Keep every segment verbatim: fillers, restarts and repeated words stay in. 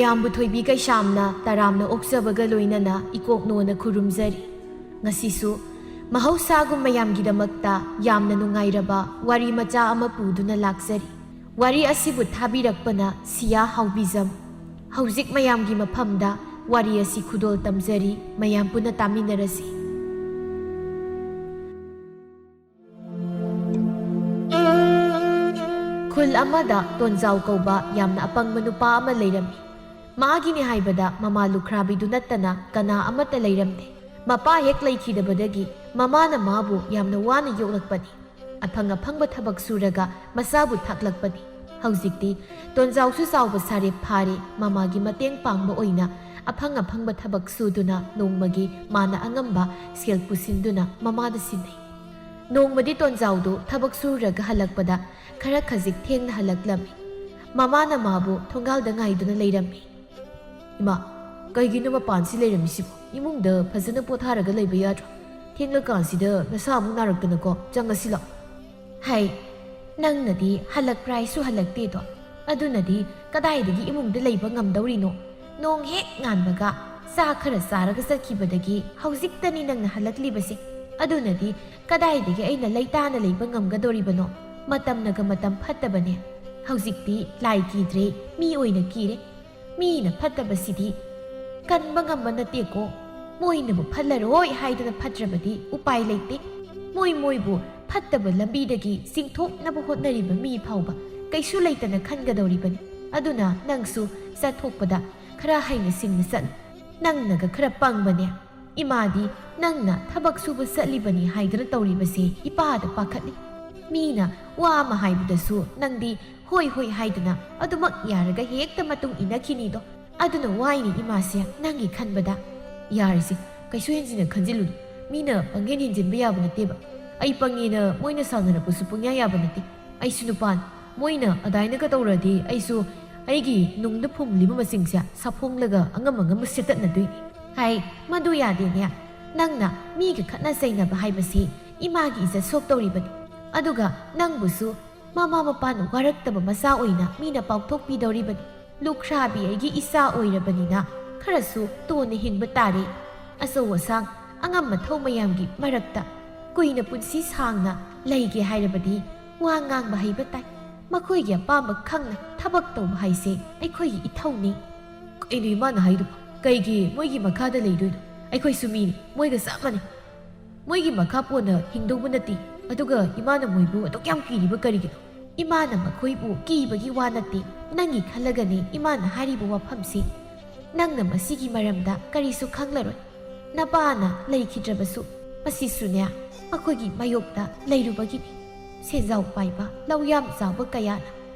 ꯃꯌꯥꯝꯕꯨ ꯊꯣꯏꯕꯤ ꯀꯩꯁꯥꯝꯅ ꯇꯔꯥꯝꯅ ꯑꯣꯛꯆꯕꯒ ꯂꯣꯏꯅꯅ ꯏꯀꯣꯛꯅꯣꯅ ꯈꯨꯔꯨꯝꯖꯔꯤ꯫ ꯉꯁꯤꯁꯨ ꯃꯍꯧꯁꯥꯒꯨꯝ ꯃꯌꯥꯝꯒꯤꯗꯃꯛꯇ ꯌꯥꯝꯅ ꯅꯨꯡꯉꯥꯏꯔꯕ ꯋꯥꯔꯤ ꯃꯆꯥ ꯑꯃ ꯄꯨꯗꯨꯅ ꯂꯥꯛꯆꯔꯤ꯫ ꯋꯥꯔꯤ ꯑꯁꯤꯕꯨ ꯊꯥꯕꯤꯔꯛꯄꯅ ꯁꯤꯌꯥ ꯍꯥꯎꯕꯤꯖꯝ꯫ ꯍꯧꯖꯤꯛ ꯃꯌꯥꯝꯒꯤ ꯃꯐꯝꯗ ꯋꯥꯔꯤ ꯑꯁꯤ ꯈꯨꯗꯣꯜ ꯇꯝꯖꯔꯤ, ꯃꯌꯥꯝ ꯄꯨꯟꯅ ꯇꯥꯃꯤꯟꯅꯔꯁꯤ꯫ ꯈꯨꯜ ꯑꯃꯗ ꯇꯣꯟꯖꯥꯎ ꯀꯧꯕ ꯌꯥꯝꯅ ꯑꯄꯪꯕ ꯅꯨꯄꯥ ꯑꯃ ꯂꯩꯔꯝꯃꯤ꯫ ꯃꯥꯒꯤꯅꯤ ꯍꯥꯏꯕꯗ ꯃꯃꯥ ꯂꯨꯈ꯭ꯔꯥꯕꯤꯗꯨ ꯅꯠꯇꯅ ꯀꯅꯥ ꯑꯃꯠꯇ ꯂꯩꯔꯝꯗꯦ꯫ ꯃꯄꯥ ꯍꯦꯛ ꯂꯩꯈꯤꯗꯕꯗꯒꯤ ꯃꯃꯥꯅ ꯃꯥꯕꯨ ꯌꯥꯝꯅ ꯋꯥꯅ ꯌꯣꯛꯂꯛꯄꯅꯤ꯫ ꯑꯐꯪ ꯑꯐꯪꯕ ꯊꯕꯛ ꯁꯨꯔꯒ ꯃꯆꯥꯕꯨ ꯊꯥꯛꯂꯛꯄꯅꯤ꯫ ꯍꯧꯖꯤꯛꯇꯤ ꯇꯣꯟꯖꯥꯎꯁꯨ ꯆꯥꯎꯕ ꯁꯥꯔꯦ ꯐꯥꯔꯦ, ꯃꯃꯥꯒꯤ ꯃꯇꯦꯡ ꯄꯥꯡꯕ ꯑꯣꯏꯅ ꯑꯐꯪ ꯑꯐꯪꯕ ꯊꯕꯛ ꯁꯨꯗꯨꯅ ꯅꯣꯡꯃꯒꯤ ꯃꯥꯅ ꯑꯉꯝꯕ ꯁꯦꯜ ꯄꯨꯁꯤꯟꯗꯨꯅ ꯃꯃꯥꯗ ꯁꯤꯟꯅꯩ꯫ ꯅꯣꯡꯃꯗꯤ ꯇꯣꯟꯖꯥꯎꯗꯨ ꯊꯕꯛ ꯁꯨꯔꯒ ꯍꯜꯂꯛꯄꯗ ꯈꯔ ꯈꯖꯤꯛ ꯊꯦꯡꯅ ꯍꯜꯂꯛꯂꯝꯃꯤ꯫ ꯃꯃꯥꯅ ꯃꯥꯕꯨ ꯊꯣꯡꯒꯥꯜꯗ ꯉꯥꯏꯗꯨꯅ ꯂꯩꯔꯝꯃꯤ꯫ "ꯏꯃꯥ, ꯀꯩꯒꯤꯅꯣ ꯃꯄꯥꯟꯁꯤ ꯂꯩꯔꯝꯃꯤꯁꯤꯕꯣ? ꯏꯃꯨꯡꯗ ꯐꯖꯅ ꯄꯣꯊꯥꯔꯒ ꯂꯩꯕ ꯌꯥꯗ꯭ꯔꯣ? ꯊꯦꯡꯂꯀꯥꯟꯁꯤꯗ ꯅꯁꯥ ꯑꯃꯨꯛ ꯅꯥꯔꯛꯇꯅꯀꯣ, ꯆꯪꯉꯁꯤ ꯂꯥꯛꯑꯣ꯫" "ꯍꯩ, ꯅꯪꯅꯗꯤ ꯍꯜꯂꯛꯄ꯭ꯔꯥ ꯍꯥꯏꯁꯨ ꯍꯜꯂꯛꯇꯦꯗꯣ, ꯑꯗꯨꯅꯗꯤ ꯀꯗꯥꯏꯗꯒꯤ ꯏꯃꯨꯡꯗ ꯂꯩꯕ ꯉꯝꯗꯧꯔꯤꯅꯣ? ꯅꯣꯡ ꯍꯦꯛ ꯉꯥꯟꯕꯒ ꯆꯥ ꯈꯔ ꯆꯥꯔꯒ ꯆꯠꯈꯤꯕꯗꯒꯤ ꯍꯧꯖꯤꯛꯇꯅꯤ ꯅꯪꯅ ꯍꯜꯂꯛꯂꯤꯕꯁꯦ꯫ ꯑꯗꯨꯅꯗꯤ ꯀꯗꯥꯏꯗꯒꯤ ꯑꯩꯅ ꯂꯩꯇꯥꯅ ꯂꯩꯕ ꯉꯝꯒꯗꯧꯔꯤꯕꯅꯣ? ꯃꯇꯝꯅꯒ ꯃꯇꯝ ꯐꯠꯇꯕꯅꯦ꯫ ꯍꯧꯖꯤꯛꯇꯤ ꯂꯥꯏ ꯀꯤꯗ꯭ꯔꯦ, ꯃꯤ ꯑꯣꯏꯅ ꯀꯤꯔꯦ꯫ ꯃꯤꯅ ꯐꯠꯇꯕꯁꯤꯗꯤ ꯀꯟꯕ ꯉꯝꯕ ꯅꯠꯇꯦꯀꯣ꯫ ꯃꯣꯏꯅꯕꯨ ꯐꯠꯂꯔꯣꯏ ꯍꯥꯏꯗꯨꯅ ꯐꯠꯇ꯭ꯔꯕꯗꯤ ꯎꯄꯥꯏ ꯂꯩꯇꯦ꯫ ꯃꯣꯏ ꯃꯣꯏꯕꯨ ꯐꯠꯇꯕ ꯂꯝꯕꯤꯗꯒꯤ ꯆꯤꯡꯊꯣꯛꯅꯕ ꯍꯣꯠꯅꯔꯤꯕ ꯃꯤ ꯐꯥꯎꯕ ꯀꯩꯁꯨ ꯂꯩꯇꯅ ꯈꯟꯒꯗꯧꯔꯤꯕꯅꯤ꯫ ꯑꯗꯨꯅ ꯅꯪꯁꯨ ꯆꯠꯊꯣꯛꯄꯗ ꯈꯔ ꯍꯩꯅ ꯁꯤꯡꯅ ꯆꯠꯂꯨ꯫ ꯅꯪꯅꯒ ꯈꯔ ꯄꯪꯕꯅꯦ꯫ ꯏꯃꯥꯗꯤ ꯅꯪꯅ ꯊꯕꯛ ꯁꯨꯕ ꯆꯠꯂꯤꯕꯅꯤ ꯍꯥꯏꯗꯨꯅ ꯇꯧꯔꯤꯕꯁꯦ ꯏꯄꯥꯗ ꯄꯥꯈꯠꯂꯤ꯫ ꯃꯤꯅ ꯋꯥ ꯑꯃ ꯍꯥꯏꯕꯗꯁꯨ ꯅꯪꯗꯤ ꯍꯣꯏ ꯍꯣꯏ ꯍꯥꯏꯗꯨꯅ ꯑꯗꯨꯃꯛ ꯌꯥꯔꯒ ꯍꯦꯛꯇ ꯃꯇꯨꯡ ꯏꯟꯅꯈꯤꯅꯤꯗꯣ꯫ ꯑꯗꯨꯅ ꯋꯥꯏꯅꯤ ꯏꯃꯥꯁꯦ ꯅꯪꯒꯤ ꯈꯟꯕꯗ꯫" "ꯌꯥꯔꯤꯁꯦ, ꯀꯩꯁꯨ ꯍꯦꯟꯖꯤꯟꯅ ꯈꯟꯖꯤꯜꯂꯨꯅꯨ꯫ ꯃꯤꯅ ꯄꯪꯍꯦꯟ ꯍꯦꯟꯖꯤꯟꯕ ꯌꯥꯕ ꯅꯠꯇꯦꯕ꯫ ꯑꯩ ꯄꯪꯉꯦꯅ ꯃꯣꯏꯅ ꯁꯥꯎꯅꯔꯛꯄꯁꯨ ꯄꯪꯌꯥ ꯌꯥꯕ ꯅꯠꯇꯦ꯫ ꯑꯩꯁꯨ ꯅꯨꯄꯥꯅꯤ꯫ ꯃꯣꯏꯅ ꯑꯗꯥꯏꯅꯒ ꯇꯧꯔꯗꯤ ꯑꯩꯁꯨ ꯑꯩꯒꯤ ꯅꯨꯡꯗ ꯐꯨꯝꯂꯤꯕ ꯃꯁꯤꯡꯁꯦ ꯁꯥꯐꯣꯡꯂꯒ ꯑꯉꯝ ꯑꯉꯝꯕ ꯁꯦꯠꯇꯠꯅꯗꯣꯏꯅꯤ꯫" "ꯍꯥꯏ, ꯃꯗꯨ ꯌꯥꯗꯦꯅꯦ꯫ ꯅꯪꯅ ꯃꯤꯒ ꯈꯠꯅ ꯆꯩꯅꯕ ꯍꯥꯏꯕꯁꯤ ꯏꯃꯥꯒꯤ ꯏꯖꯠ ꯁꯣꯛꯇꯧꯔꯤꯕꯅꯤ꯫ ꯑꯗꯨꯒ ꯅꯪꯕꯨꯁꯨ ꯃꯃꯥ ꯃꯄꯥꯅ ꯋꯥꯔꯛꯇꯕ ꯃꯆꯥ ꯑꯣꯏꯅ ꯃꯤꯅ ꯄꯥꯎꯊꯣꯛꯄꯤꯗꯧꯔꯤꯕꯅꯤ꯫ ꯂꯨꯈ꯭ꯔꯥꯕꯤ ꯑꯩꯒꯤ ꯏꯆꯥ ꯑꯣꯏꯔꯕꯅꯤꯅ ꯈꯔꯁꯨ ꯇꯣꯟꯅ ꯍꯤꯡꯕ ꯇꯥꯔꯦ꯫ ꯑꯆꯧ ꯑꯁꯥꯡ, ꯑꯉꯝ ꯑꯊꯧ ꯃꯌꯥꯝꯒꯤ ꯃꯔꯛꯇ ꯀꯨꯏꯅ ꯄꯨꯟꯁꯤ ꯁꯥꯡꯅ ꯂꯩꯒꯦ ꯍꯥꯏꯔꯕꯗꯤ ꯋꯥ ꯉꯥꯡꯕ ꯍꯩꯕ ꯇꯥꯏ꯫ ꯃꯈꯣꯏꯒꯤ ꯑꯄꯥꯝꯕ ꯈꯪꯅ ꯊꯕꯛ ꯇꯧꯕ ꯍꯥꯏꯁꯦ ꯑꯩꯈꯣꯏꯒꯤ ꯏꯊꯧꯅꯤ꯫ ꯀꯩꯅꯣ ꯏꯃꯥꯅ ꯍꯥꯏꯗꯨꯕꯣ? ꯀꯩꯒꯤ ꯃꯣꯏꯒꯤ ꯃꯈꯥꯗ ꯂꯩꯗꯣꯏꯅꯣ? ꯑꯩꯈꯣꯏꯁꯨ ꯃꯤꯅꯤ, ꯃꯣꯏꯒ ꯆꯞ ꯃꯥꯟꯅꯩ꯫ ꯃꯣꯏꯒꯤ ꯃꯈꯥ ꯄꯣꯟꯅ ꯍꯤꯡꯗꯧꯕ ꯅꯠꯇꯦ꯫ ꯑꯗꯨꯒ ꯏꯃꯥꯅ ꯃꯣꯏꯕꯨ ꯑꯗꯨꯛ ꯌꯥꯝ ꯀꯤꯔꯤꯕ ꯀꯔꯤꯒꯤꯅꯣ? ꯏꯃꯥꯅ ꯃꯈꯣꯏꯕꯨ ꯀꯤꯕꯒꯤ ꯋꯥ ꯅꯠꯇꯦ, ꯅꯪꯒꯤ ꯈꯜꯂꯒꯅꯦ ꯏꯃꯥꯅ ꯍꯥꯏꯔꯤꯕ ꯋꯥꯐꯝꯁꯤ꯫ ꯅꯪꯅ ꯃꯁꯤꯒꯤ ꯃꯔꯝꯗ ꯀꯔꯤꯁꯨ ꯈꯪꯂꯔꯣꯏ꯫ ꯅꯄꯥꯅ ꯂꯩꯈꯤꯗ꯭ꯔꯕꯁꯨ, ꯃꯁꯤꯁꯨꯅꯦ ꯃꯈꯣꯏꯒꯤ ꯃꯥꯌꯣꯛꯇ ꯂꯩꯔꯨꯕꯒꯤꯅꯤ꯫ ꯁꯦꯟꯖꯥꯎ ꯄꯥꯏꯕ, ꯂꯧ ꯌꯥꯝ ꯆꯥꯎꯕ ꯀꯌꯥꯅ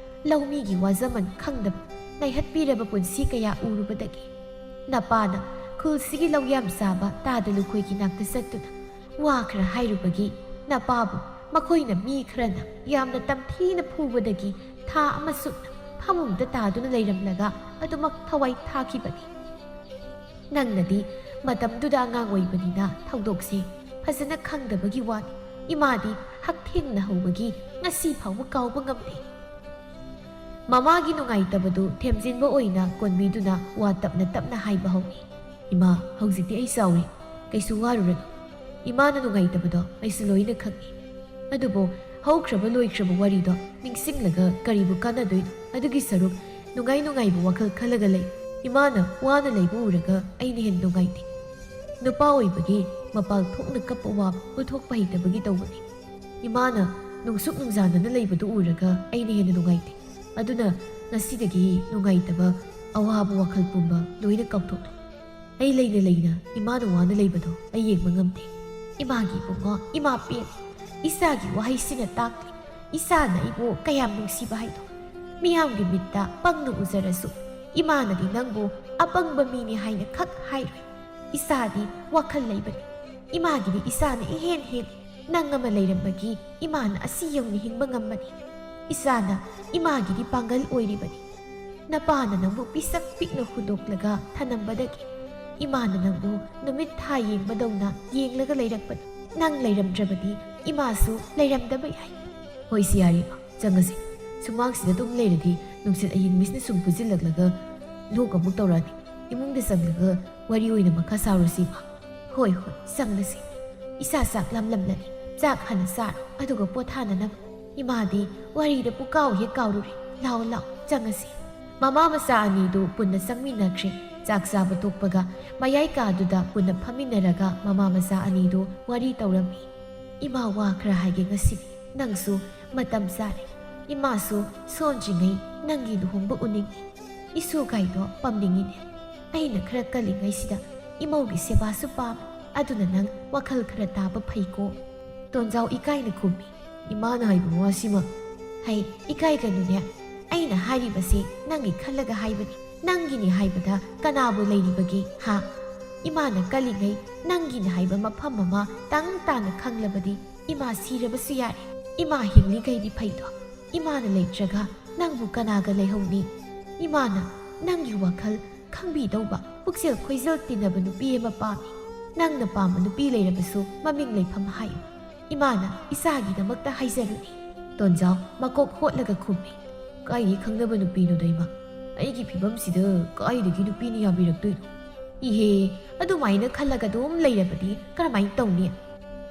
ꯂꯧꯃꯤꯒꯤ ꯋꯥꯖꯃꯟ ꯈꯪꯗꯕ, ꯅꯩꯍꯠꯄꯤꯔꯕ ꯄꯨꯟꯁꯤ ꯀꯌꯥ ꯎꯔꯨꯕꯗꯒꯤ ꯅꯄꯥꯅ ꯈꯨꯜꯁꯤꯒꯤ ꯂꯧ ꯌꯥꯝ ꯆꯥꯕ ꯇꯥꯗ ꯂꯨꯈꯣꯏꯒꯤ ꯅꯥꯛꯇ ꯆꯠꯇꯨꯅ ꯋꯥ ꯈꯔ ꯍꯥꯏꯔꯨꯕꯒꯤ ꯅꯄꯥꯕꯨ ꯃꯈꯣꯏꯅ ꯃꯤ ꯈꯔꯅ ꯌꯥꯝꯅ ꯇꯝꯊꯤꯅ ꯐꯨꯕꯗꯒꯤ ꯊꯥ ꯑꯃ ꯆꯨꯞꯅ ꯐꯃꯨꯡꯗ ꯇꯥꯗꯨꯅ ꯂꯩꯔꯝꯂꯒ ꯑꯗꯨꯃꯛ ꯊꯋꯥꯏ ꯊꯥꯈꯤꯕꯅꯤ꯫ ꯅꯪꯅꯗꯤ ꯃꯇꯝꯗꯨꯗ ꯑꯉꯥꯡ ꯑꯣꯏꯕꯅꯤꯅ ꯊꯧꯗꯣꯛꯁꯦ ꯐꯖꯅ ꯈꯪꯗꯕꯒꯤ ꯋꯥꯅꯤ꯫ ꯏꯃꯥꯗꯤ ꯍꯛꯊꯦꯡꯅ ꯍꯧꯕꯒꯤ ꯉꯁꯤ ꯐꯥꯎꯕ ꯀꯥꯎꯕ ꯉꯝꯗꯦ꯫ ꯃꯃꯥꯒꯤ ꯅꯨꯡꯉꯥꯏꯇꯕꯗꯨ ꯊꯦꯝꯖꯤꯟꯕ ꯑꯣꯏꯅ ꯀꯣꯟꯕꯤꯗꯨꯅ ꯋꯥ ꯇꯞꯅ ꯇꯞꯅ ꯍꯥꯏꯕ ꯍꯧꯏ꯫ "ꯏꯃꯥ, ꯍꯧꯖꯤꯛꯇꯤ ꯑꯩ ꯆꯥꯎꯔꯦ, ꯀꯩꯁꯨ ꯋꯥꯔꯨꯔꯅꯨ꯫ ꯏꯃꯥꯅ ꯅꯨꯡꯉꯥꯏꯇꯕꯗꯣ ꯑꯩꯁꯨ ꯂꯣꯏꯅ ꯈꯪꯏ꯫ ꯑꯗꯨꯕꯨ ꯍꯧꯈ꯭ꯔꯕ ꯂꯣꯏꯈ꯭ꯔꯕ ꯋꯥꯔꯤꯗꯣ ꯅꯤꯡꯁꯤꯡꯂꯒ ꯀꯔꯤꯕꯨ ꯀꯥꯟꯅꯗꯣꯏꯅꯣ? ꯑꯗꯨꯒꯤ ꯁꯔꯨꯛ ꯅꯨꯡꯉꯥꯏ ꯅꯨꯡꯉꯥꯏꯕ ꯋꯥꯈꯜ ꯈꯜꯂꯒ ꯂꯩ꯫ ꯏꯃꯥꯅ ꯋꯥꯅ ꯂꯩꯕ ꯎꯔꯒ ꯑꯩꯅ ꯍꯦꯟꯅ ꯅꯨꯡꯉꯥꯏꯇꯦ꯫ ꯅꯨꯄꯥ ꯑꯣꯏꯕꯒꯤ ꯃꯄꯥꯜ ꯊꯣꯛꯅ ꯀꯞꯄ ꯋꯥꯕ ꯎꯠꯊꯣꯛꯄ ꯍꯩꯇꯕꯒꯤ ꯇꯧꯕꯅꯤ꯫ ꯏꯃꯥꯅ ꯅꯨꯡꯁꯨꯛ ꯅꯨꯡꯖꯥꯅꯅ ꯂꯩꯕꯗꯨ ꯎꯔꯒ ꯑꯩꯅ ꯍꯦꯟꯅ ꯅꯨꯡꯉꯥꯏꯇꯦ꯫ ꯑꯗꯨꯅ ꯉꯁꯤꯗꯒꯤ ꯅꯨꯡꯉꯥꯏꯇꯕ, ꯑꯋꯥꯕ ꯋꯥꯈꯜ ꯄꯨꯝꯕ ꯂꯣꯏꯅ ꯀꯥꯎꯊꯣꯛꯂꯣ꯫ ꯑꯩ ꯂꯩꯅ ꯂꯩꯅ ꯏꯃꯥꯅ ꯋꯥꯅ ꯂꯩꯕꯗꯣ ꯑꯩ ꯌꯦꯡꯕ ꯉꯝꯗꯦ꯫ ꯏꯃꯥꯒꯤ ꯏꯕꯨꯡꯉꯣ, ꯏꯃꯥ ꯄꯦꯟ, ꯏꯆꯥꯒꯤ ꯋꯥꯍꯩꯁꯤꯅ ꯇꯥꯛꯂꯤ ꯏꯆꯥꯅ ꯑꯩꯕꯨ ꯀꯌꯥꯝ ꯅꯨꯡꯁꯤꯕ ꯍꯥꯏꯗꯣ꯫ ꯃꯤꯌꯥꯝꯒꯤ ꯃꯤꯠꯇ ꯄꯪꯅ ꯎꯖꯔꯁꯨ ꯏꯃꯥꯅꯗꯤ ꯅꯪꯕꯨ ꯑꯄꯪꯕ ꯃꯤꯅꯤ ꯍꯥꯏꯅ ꯈꯛ ꯍꯥꯏꯔꯣꯏ꯫ ꯏꯆꯥꯗꯤ ꯋꯥꯈꯜ ꯂꯩꯕꯅꯤ꯫ ꯏꯃꯥꯒꯤꯗꯤ ꯏꯆꯥꯅ ꯏꯍꯦꯟ ꯍꯦꯜꯂꯤ꯫ ꯅꯪ ꯑꯃ ꯂꯩꯔꯝꯕꯒꯤ ꯏꯃꯥꯅ ꯑꯁꯤ ꯌꯧꯅ ꯍꯤꯡꯕ ꯉꯝꯕꯅꯤ꯫ ꯏꯆꯥꯅ ꯏꯃꯥꯒꯤꯗꯤ ꯄꯥꯡꯒꯜ ꯑꯣꯏꯔꯤꯕꯅꯤ꯫ ꯅꯄꯥꯅ ꯅꯪꯕꯨ ꯄꯤꯁꯛ ꯄꯤꯛꯅ ꯍꯨꯟꯗꯣꯛꯂꯒ ꯊꯅꯝꯕꯗꯒꯤ ꯏꯃꯥꯅ ꯅꯪꯕꯨ ꯅꯨꯃꯤꯠ ꯊꯥ ꯌꯦꯡꯕꯗꯧꯅ ꯌꯦꯡꯂꯒ ꯂꯩꯔꯛꯄꯅꯤ꯫ ꯅꯪ ꯂꯩꯔꯝꯗ꯭ꯔꯕꯗꯤ ꯏꯃꯥꯁꯨ ꯂꯩꯔꯝꯗꯕ ꯌꯥꯏ꯫ ꯍꯣꯏ, ꯁꯤ ꯌꯥꯔꯦ ꯏꯃꯥ, ꯆꯪꯉꯁꯤ꯫ ꯁꯨꯃꯥꯡꯁꯤꯗ ꯑꯗꯨꯝ ꯂꯩꯔꯗꯤ ꯅꯨꯡꯁꯤꯠ ꯑꯏꯪꯕꯁꯤꯅ ꯁꯨꯝ ꯐꯨꯖꯤꯜꯂꯛꯂꯒ ꯂꯣꯛ ꯑꯃꯨꯛ ꯇꯧꯔꯛꯑꯅꯤ꯫ ꯏꯃꯨꯡꯗ ꯆꯪꯂꯒ ꯋꯥꯔꯤ ꯑꯣꯏꯅ ꯃꯈꯥ ꯁꯥꯔꯨꯁꯤ, ꯏꯃꯥ꯫ ꯍꯣꯏ, ꯍꯣꯏ, ꯆꯪꯂꯁꯤ꯫ ꯏꯁꯥ ꯆꯥꯛ ꯂꯥꯝꯂꯝꯂꯅꯤ꯫ ꯆꯥꯛ ꯍꯥꯟꯅ ꯆꯥꯔꯣ, ꯑꯗꯨꯒ ꯄꯣꯊꯥꯅꯅꯕ꯫ ꯏꯃꯥꯗꯤ ꯋꯥꯔꯤꯗ ꯄꯨꯀꯥꯎ ꯍꯦꯛ ꯀꯥꯎꯔꯨꯔꯦ꯫ ꯂꯥꯎ, ꯂꯥꯎ, ꯆꯪꯉꯁꯤ꯫ ꯃꯃꯥ ꯃꯆꯥ ꯑꯅꯤꯗꯨ ꯄꯨꯟꯅ ꯆꯪꯃꯤꯟꯅꯈ꯭ꯔꯦ꯫ ꯆꯥꯛ ꯆꯥꯕ ꯇꯣꯛꯄꯒ ꯃꯌꯥꯏ ꯀꯥꯗꯨꯗ ꯄꯨꯟꯅ ꯐꯝꯃꯤꯟꯅꯔꯒ ꯃꯃꯥ ꯃꯆꯥ ꯑꯅꯤꯗꯨ ꯋꯥꯔꯤ ꯇꯧꯔꯝꯃꯤ꯫ "ꯏꯃꯥ, ꯋꯥ ꯈꯔ ꯍꯥꯏꯒꯦ ꯉꯁꯤꯗꯤ꯫ ꯅꯪꯁꯨ ꯃꯇꯝ ꯆꯥꯔꯦ꯫ ꯏꯃꯥꯁꯨ ꯁꯣꯟꯗ꯭ꯔꯤꯉꯩ ꯅꯪꯒꯤ ꯂꯨꯍꯣꯡꯕ ꯎꯅꯤꯡꯉꯤ꯫ ꯏꯁꯨ ꯀꯥꯏꯗꯣ ꯄꯥꯝꯅꯤꯡꯉꯤꯅꯦ꯫ ꯑꯩꯅ ꯈꯔ ꯀꯜꯂꯤꯉꯩꯁꯤꯗ ꯏꯃꯧꯒꯤ ꯁꯦꯕꯥꯁꯨ ꯄꯥꯝꯃꯤ꯫ ꯑꯗꯨꯅ ꯅꯪ ꯋꯥꯈꯜ ꯈꯔ ꯇꯥꯕ ꯐꯩꯀꯣ꯫" ꯇꯣꯟꯖꯥꯎ ꯏꯀꯥꯏꯅ ꯈꯨꯝꯃꯤ꯫ "ꯏꯃꯥꯅ ꯍꯥꯏꯕ ꯋꯥꯁꯤꯃ?" "ꯍꯩ, ꯏꯀꯥꯏꯒꯅꯨꯅꯦ꯫ ꯑꯩꯅ ꯍꯥꯏꯔꯤꯕꯁꯤ ꯅꯪꯒꯤ ꯈꯜꯂꯒ ꯍꯥꯏꯕꯅꯤ꯫ ꯅꯪꯒꯤꯅꯤ ꯍꯥꯏꯕꯗ ꯀꯅꯥꯕꯨ ꯂꯩꯔꯤꯕꯒꯦ, ꯍꯥ? ꯏꯃꯥꯅ ꯀꯜꯂꯤꯉꯩ ꯅꯪꯒꯤꯅꯤ ꯍꯥꯏꯕ ꯃꯐꯝ ꯑꯃ ꯇꯪ ꯇꯥꯅ ꯈꯪꯂꯕꯗꯤ ꯏꯃꯥ ꯁꯤꯔꯕꯁꯨ ꯌꯥꯔꯦ꯫ ꯏꯃꯥ ꯍꯤꯡꯂꯤꯈꯩꯗꯤ ꯐꯩꯗꯣ꯫ ꯏꯃꯥꯅ ꯂꯩꯇ꯭ꯔꯒ ꯅꯪꯕꯨ ꯀꯅꯥꯒ ꯂꯩꯍꯧꯅꯤ? ꯏꯃꯥꯅ ꯅꯪꯒꯤ ꯋꯥꯈꯜ ꯈꯪꯕꯤꯗꯧꯕ, ꯄꯨꯛꯆꯦꯜ ꯈꯣꯏꯖꯦꯜ ꯇꯤꯟꯅꯕ ꯅꯨꯄꯤ ꯑꯃ ꯄꯥꯝꯃꯤ꯫ ꯅꯪꯅ ꯄꯥꯝꯕ ꯅꯨꯄꯤ ꯂꯩꯔꯕꯁꯨ ꯃꯃꯤꯡ ꯂꯩꯐꯝ ꯍꯥꯏꯌꯨ꯫" ꯏꯃꯥꯅ ꯏꯆꯥꯒꯤꯗꯃꯛꯇ ꯍꯥꯏꯖꯔꯨꯅꯤ꯫ ꯇꯣꯟꯖꯥꯎ ꯃꯀꯣꯛ ꯍꯣꯠꯂꯒ ꯈꯨꯝꯃꯤ꯫ "ꯀꯥꯏꯗꯒꯤ ꯈꯪꯅꯕ ꯅꯨꯄꯤꯅꯣꯗ, ꯏꯃꯥ? ꯑꯩꯒꯤ ꯐꯤꯕꯝꯁꯤꯗ ꯀꯥꯏꯗꯒꯤ ꯅꯨꯄꯤꯅ ꯌꯥꯕꯤꯔꯛꯇꯣꯏꯅꯣ?" "ꯏꯍꯦ, ꯑꯗꯨꯃꯥꯏꯅ ꯈꯜꯂꯒ ꯑꯗꯨꯝ ꯂꯩꯔꯕꯗꯤ ꯀꯔꯝꯍꯥꯏꯅ ꯇꯧꯅꯤ?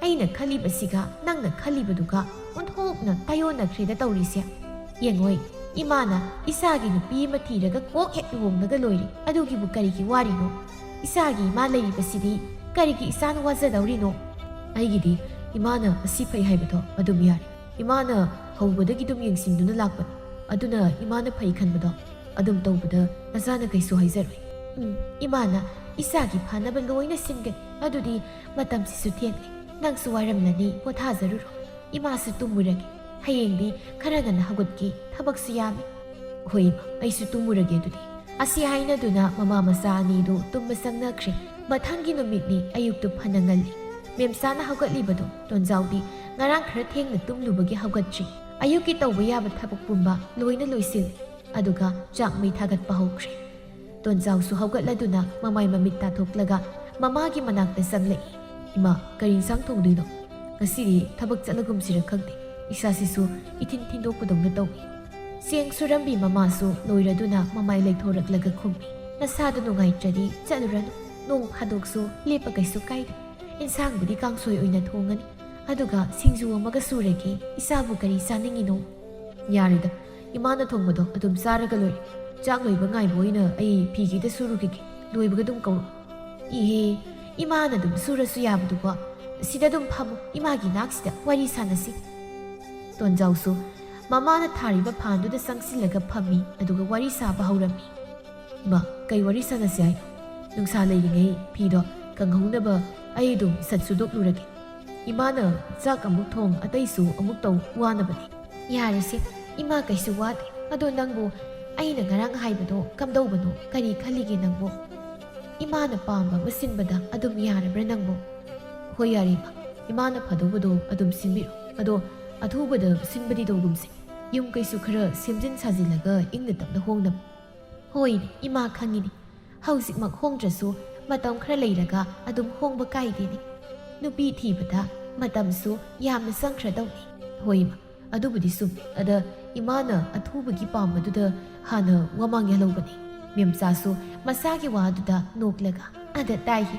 ꯑꯩꯅ ꯈꯜꯂꯤꯕꯁꯤꯒ ꯅꯪꯅ ꯈꯜꯂꯤꯕꯗꯨꯒ ꯑꯣꯟꯊꯣꯛꯅ ꯇꯥꯏꯌꯣꯟꯅꯈ꯭ꯔꯦꯗ ꯇꯧꯔꯤꯁꯦ꯫ ꯌꯦꯡꯉꯣꯏ, ꯏꯃꯥꯅ ꯏꯆꯥꯒꯤ ꯅꯨꯄꯤ ꯑꯃ ꯊꯤꯔꯒ ꯀꯣꯛ ꯍꯦꯛ ꯂꯨꯍꯣꯡꯂꯒ ꯂꯣꯏꯔꯦ꯫ ꯑꯗꯨꯒꯤꯕꯨ ꯀꯔꯤꯒꯤ ꯋꯥꯔꯤꯅꯣ? ꯏꯆꯥꯒꯤ ꯏꯃꯥ ꯂꯩꯔꯤꯕꯁꯤꯗꯤ ꯀꯔꯤꯒꯤ ꯏꯆꯥꯅ ꯋꯥꯖꯗꯧꯔꯤꯅꯣ?" "ꯑꯩꯒꯤꯗꯤ ꯏꯃꯥꯅ ꯑꯁꯤ ꯐꯩ ꯍꯥꯏꯕꯗꯣ ꯑꯗꯨꯝ ꯌꯥꯔꯦ꯫ ꯏꯃꯥꯅ ꯍꯧꯕꯗꯒꯤ ꯑꯗꯨꯝ ꯌꯦꯡꯁꯤꯟꯗꯨꯅ ꯂꯥꯛꯄꯅꯤ꯫ ꯑꯗꯨꯅ ꯏꯃꯥꯅ ꯐꯩ ꯈꯟꯕꯗꯣ ꯑꯗꯨꯝ ꯇꯧꯕꯗ ꯅꯆꯥꯅ ꯀꯩꯁꯨ ꯍꯥꯏꯖꯔꯣꯏ꯫" "ꯎꯝ, ꯏꯃꯥꯅ ꯏꯆꯥꯒꯤ ꯐꯅꯕ ꯂꯣꯏꯅ ꯁꯤꯟꯒꯅꯤ꯫ ꯑꯗꯨꯗꯤ ꯃꯇꯝꯁꯤꯁꯨ ꯊꯦꯡꯂꯦ꯫ ꯅꯪꯁꯨ ꯋꯥꯔꯝꯂꯅꯤ, ꯄꯣꯊꯥꯖꯔꯨꯔꯣ꯫ ꯏꯃꯥꯁꯨ ꯇꯨꯝꯃꯨꯔꯒꯦ꯫ ꯍꯌꯦꯡꯗꯤ ꯈꯔ ꯉꯟꯅ ꯍꯧꯒꯠꯀꯦ, ꯊꯕꯛꯁꯨ ꯌꯥꯝꯃꯤ꯫" "ꯍꯣꯏ ꯏꯃꯥ, ꯑꯩꯁꯨ ꯇꯨꯝꯃꯨꯔꯒꯦ ꯑꯗꯨꯗꯤ꯫" ꯑꯁꯤ ꯍꯥꯏꯅꯗꯨꯅ ꯃꯃꯥ ꯃꯆꯥ ꯑꯅꯤꯗꯨ ꯇꯨꯝꯕ ꯆꯪꯅꯈ꯭ꯔꯦ꯫ ꯃꯊꯪꯒꯤ ꯅꯨꯃꯤꯠꯅꯤ꯫ ꯑꯌꯨꯛꯇꯨ ꯐꯅ ꯉꯜꯂꯤ꯫ ꯃꯦꯝꯆꯥꯅ ꯍꯧꯒꯠꯂꯤꯕꯗꯨ ꯇꯣꯟꯖꯥꯎꯗꯤ ꯉꯔꯥꯡ ꯈꯔ ꯊꯦꯡꯅ ꯇꯨꯝꯂꯨꯕꯒꯤ ꯍꯧꯒꯠꯇ꯭ꯔꯤ꯫ ꯑꯌꯨꯛꯀꯤ ꯇꯧꯕ ꯌꯥꯕ ꯊꯕꯛ ꯄꯨꯝꯕ ꯂꯣꯏꯅ ꯂꯣꯏꯁꯤꯜꯂꯤ꯫ ꯑꯗꯨꯒ ꯆꯥꯛ ꯃꯩ ꯊꯥꯒꯠꯄ ꯍꯧꯈ꯭ꯔꯦ꯫ ꯇꯣꯟꯖꯥꯎꯁꯨ ꯍꯧꯒꯠꯂꯗꯨꯅ ꯃꯃꯥꯏ ꯃꯃꯤꯠ ꯇꯥꯊꯣꯛꯂꯒ ꯃꯃꯥꯒꯤ ꯃꯅꯥꯛꯇ ꯆꯪꯂꯛꯏ꯫ "ꯏꯃꯥ, ꯀꯔꯤ ꯏꯟꯁꯥꯡ ꯊꯣꯡꯗꯣꯏꯅꯣ? ꯉꯁꯤꯗꯤ ꯊꯕꯛ ꯆꯠꯂꯒꯨꯝꯁꯤꯔ ꯈꯪꯗꯦ꯫ ꯏꯁꯥꯁꯤꯁꯨ ꯏꯊꯤꯟ ꯊꯤꯟꯗꯣꯛꯄꯗꯧꯅ ꯇꯧꯏ꯫" ꯆꯦꯡ ꯁꯨꯔꯝꯕꯤ ꯃꯃꯥꯁꯨ ꯂꯣꯏꯔꯗꯨꯅ ꯃꯃꯥꯏ ꯂꯩꯊꯣꯔꯛꯂꯒ ꯈꯨꯝꯃꯤ, "ꯅꯁꯥꯗꯨ ꯅꯨꯡꯉꯥꯏꯇ꯭ꯔꯗꯤ ꯆꯠꯂꯨꯔꯅꯨ, ꯅꯣꯡ ꯐꯥꯗꯣꯛꯁꯨ ꯂꯦꯞꯄ ꯀꯩꯁꯨ ꯀꯥꯏꯗꯦ꯫ ꯏꯟꯁꯥꯡꯕꯨꯗꯤ ꯀꯥꯡꯁꯣꯏ ꯑꯣꯏꯅ ꯊꯣꯡꯉꯅꯤ, ꯑꯗꯨꯒ ꯁꯤꯡꯖꯨ ꯑꯃꯒ ꯁꯨꯔꯒꯦ, ꯏꯆꯥꯕꯨ ꯀꯔꯤ ꯆꯥꯅꯤꯡꯉꯤꯅꯣ?" "ꯌꯥꯔꯦꯗ, ꯏꯃꯥꯅ ꯊꯣꯡꯕꯗꯣ ꯑꯗꯨꯝ ꯆꯥꯔꯒ ꯂꯣꯏꯔꯦ꯫ ꯆꯥꯛ ꯂꯣꯏꯕ ꯉꯥꯏꯕ ꯑꯣꯏꯅ ꯑꯩ ꯐꯤꯈꯤꯗ ꯁꯨꯔꯨꯈꯤꯒꯦ, ꯂꯣꯏꯕꯒ ꯑꯗꯨꯝ ꯀꯧꯔꯛꯑꯣ꯫" "ꯏꯍꯦ, ꯏꯃꯥꯅ ꯑꯗꯨꯝ ꯁꯨꯔꯁꯨ ꯌꯥꯕꯗꯨꯕꯣ꯫ ꯁꯤꯗ ꯑꯗꯨꯝ ꯐꯝꯃꯨ, ꯏꯃꯥꯒꯤ ꯅꯥꯛꯁꯤꯗ ꯋꯥꯔꯤ ꯁꯥꯟꯅꯁꯤ꯫" ꯇꯣꯟꯖꯥꯎꯁꯨ ꯃꯃꯥꯅ ꯊꯥꯔꯤꯕ ꯐꯥꯟꯗꯨꯗ ꯆꯪꯁꯤꯜꯂꯒ ꯐꯝꯃꯤ, ꯑꯗꯨꯒ ꯋꯥꯔꯤ ꯁꯥꯕ ꯍꯧꯔꯝꯃꯤ꯫ "ꯏꯃꯥ, ꯀꯩ ꯋꯥꯔꯤ ꯁꯥꯟꯅꯁꯤ ꯍꯥꯏꯅꯣ? ꯅꯨꯡꯁꯥ ꯂꯩꯔꯤꯉꯩ ꯐꯤꯗꯣ ꯀꯪꯍꯧꯅꯕ ꯑꯩ ꯑꯗꯨꯝ ꯁꯠ ꯁꯨꯗꯣꯛꯂꯨꯔꯒꯦ꯫ ꯏꯃꯥꯅ ꯆꯥꯛ ꯑꯃꯨꯛ ꯊꯣꯡ, ꯑꯇꯩꯁꯨ ꯑꯃꯨꯛ ꯇꯧ, ꯋꯥꯅꯕꯅꯤ꯫" "ꯌꯥꯔꯦꯁꯦ, ꯏꯃꯥ ꯀꯩꯁꯨ ꯋꯥꯗꯦ꯫ ꯑꯗꯣ ꯅꯪꯕꯨ ꯑꯩꯅ ꯉꯔꯥꯡ ꯍꯥꯏꯕꯗꯣ ꯀꯝꯗꯧꯕꯅꯣ? ꯀꯔꯤ ꯈꯜꯂꯤꯒꯦ ꯅꯪꯕꯨ?" "ꯏꯃꯥꯅ ꯄꯥꯝꯕ ꯑꯃ ꯁꯤꯟꯕꯗ ꯑꯗꯨꯝ ꯌꯥꯔꯕ꯭ꯔꯥ ꯅꯪꯕꯨ?" "ꯍꯣꯏ, ꯌꯥꯔꯦ ꯏꯃꯥ꯫ ꯏꯃꯥꯅ ꯐꯗꯧꯕꯗꯣ ꯑꯗꯨꯝ ꯁꯤꯟꯕꯤꯔꯣ꯫ ꯑꯗꯣ ꯑꯊꯨꯕꯗ ꯁꯤꯟꯕꯗꯤ ꯇꯧꯒꯨꯝꯁꯦ꯫ ꯌꯨꯝ ꯀꯩꯁꯨ ꯈꯔ ꯁꯦꯝꯖꯤꯟ ꯁꯥꯖꯤꯜꯂꯒ ꯏꯪꯅ ꯇꯞꯅ ꯍꯣꯡꯅꯕ꯫" "ꯍꯣꯏꯅꯦ, ꯏꯃꯥ ꯈꯪꯉꯤꯅꯦ꯫ ꯍꯧꯖꯤꯛꯃꯛ ꯍꯣꯡꯗ꯭ꯔꯁꯨ ꯃꯇꯝ ꯈꯔ ꯂꯩꯔꯒ ꯑꯗꯨꯝ ꯍꯣꯡꯕ ꯀꯥꯏꯗꯦꯅꯦ꯫ ꯅꯨꯄꯤ ꯊꯤꯕꯗ ꯃꯇꯝꯁꯨ ꯌꯥꯝꯅ ꯆꯪꯈ꯭ꯔꯗꯧꯅꯤ꯫" "ꯍꯣꯏ ꯏꯃꯥ, ꯑꯗꯨꯕꯨꯗꯤ ꯆꯨꯝꯃꯤ꯫ ꯑꯗ ꯏꯃꯥꯅ ꯑꯊꯨꯕꯒꯤ ꯄꯥꯝꯕꯗꯨꯗ ꯍꯥꯟꯅ ꯋꯥꯃꯥꯡ ꯌꯥꯜꯍꯧꯕꯅꯤ꯫" ꯃꯦꯝꯆꯥꯁꯨ ꯃꯁꯥꯒꯤ ꯋꯥꯗꯨꯗ ꯅꯣꯛꯂꯒ, "ꯑꯗ ꯇꯥꯏꯍꯦ,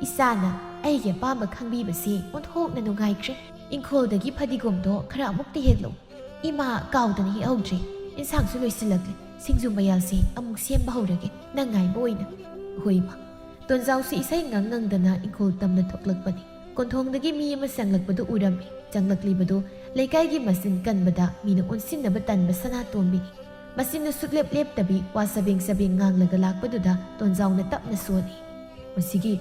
ꯏꯆꯥꯅ ꯑꯩꯒꯤ ꯑꯄꯥꯝꯕ ꯈꯪꯕꯤꯕꯁꯤ ꯑꯣꯟꯊꯣꯛꯅ ꯅꯨꯡꯉꯥꯏꯈ꯭ꯔꯦ꯫ ꯏꯪꯈꯣꯜꯗꯒꯤ ꯐꯗꯤꯒꯣꯝꯗꯣ ꯈꯔ ꯑꯃꯨꯛꯇ ꯍꯦꯛꯂꯛꯎ꯫ ꯏꯃꯥ ꯀꯥꯎꯗꯅ ꯍꯦꯛꯍꯧꯗ꯭ꯔꯦ꯫ ꯏꯟꯁꯥꯡꯁꯨ ꯂꯣꯏꯁꯤꯜꯂꯛꯂꯦ꯫ ꯁꯤꯡꯖꯨ ꯃꯌꯥꯜꯁꯦ ꯑꯃꯨꯛ ꯁꯦꯝꯕ ꯍꯧꯔꯒꯦ, ꯅꯪ ꯉꯥꯏꯕ ꯑꯣꯏꯅ꯫" "ꯍꯣꯏ ꯏꯃꯥ꯫" ꯇꯣꯟꯖꯥꯎꯁꯤ ꯏꯁꯩ ꯉꯪ ꯉꯪꯗꯅ ꯏꯪꯈꯣꯜ ꯇꯝꯅ ꯊꯣꯛꯂꯛꯄꯅꯤ꯫ ꯀꯣꯟꯊꯣꯡꯗꯒꯤ ꯃꯤ ꯑꯃ ꯆꯪꯂꯛꯄꯗꯨ ꯎꯔꯝꯃꯤ꯫ ꯆꯪꯂꯛꯂꯤꯕꯗꯨ ꯂꯩꯀꯥꯏꯒꯤ ꯃꯆꯤꯟ ꯀꯟꯕꯗ ꯃꯤꯅ ꯑꯣꯟꯁꯤꯟꯅꯕ ꯇꯟꯕ ꯁꯅꯥꯇꯣꯝꯕꯤꯅꯤ꯫ ꯃꯆꯤꯟꯗꯨ ꯁꯨꯛꯂꯦꯞ ꯂꯦꯞꯇꯕꯤ ꯋꯥ ꯆꯕꯦꯡ ꯆꯕꯦꯡ ꯉꯥꯡꯂꯒ ꯂꯥꯛꯄꯗꯨꯗ ꯇꯣꯟꯖꯥꯎꯅ ꯇꯞꯅ ꯁꯣꯜꯂꯤ꯫ "ꯃꯁꯤꯒꯤ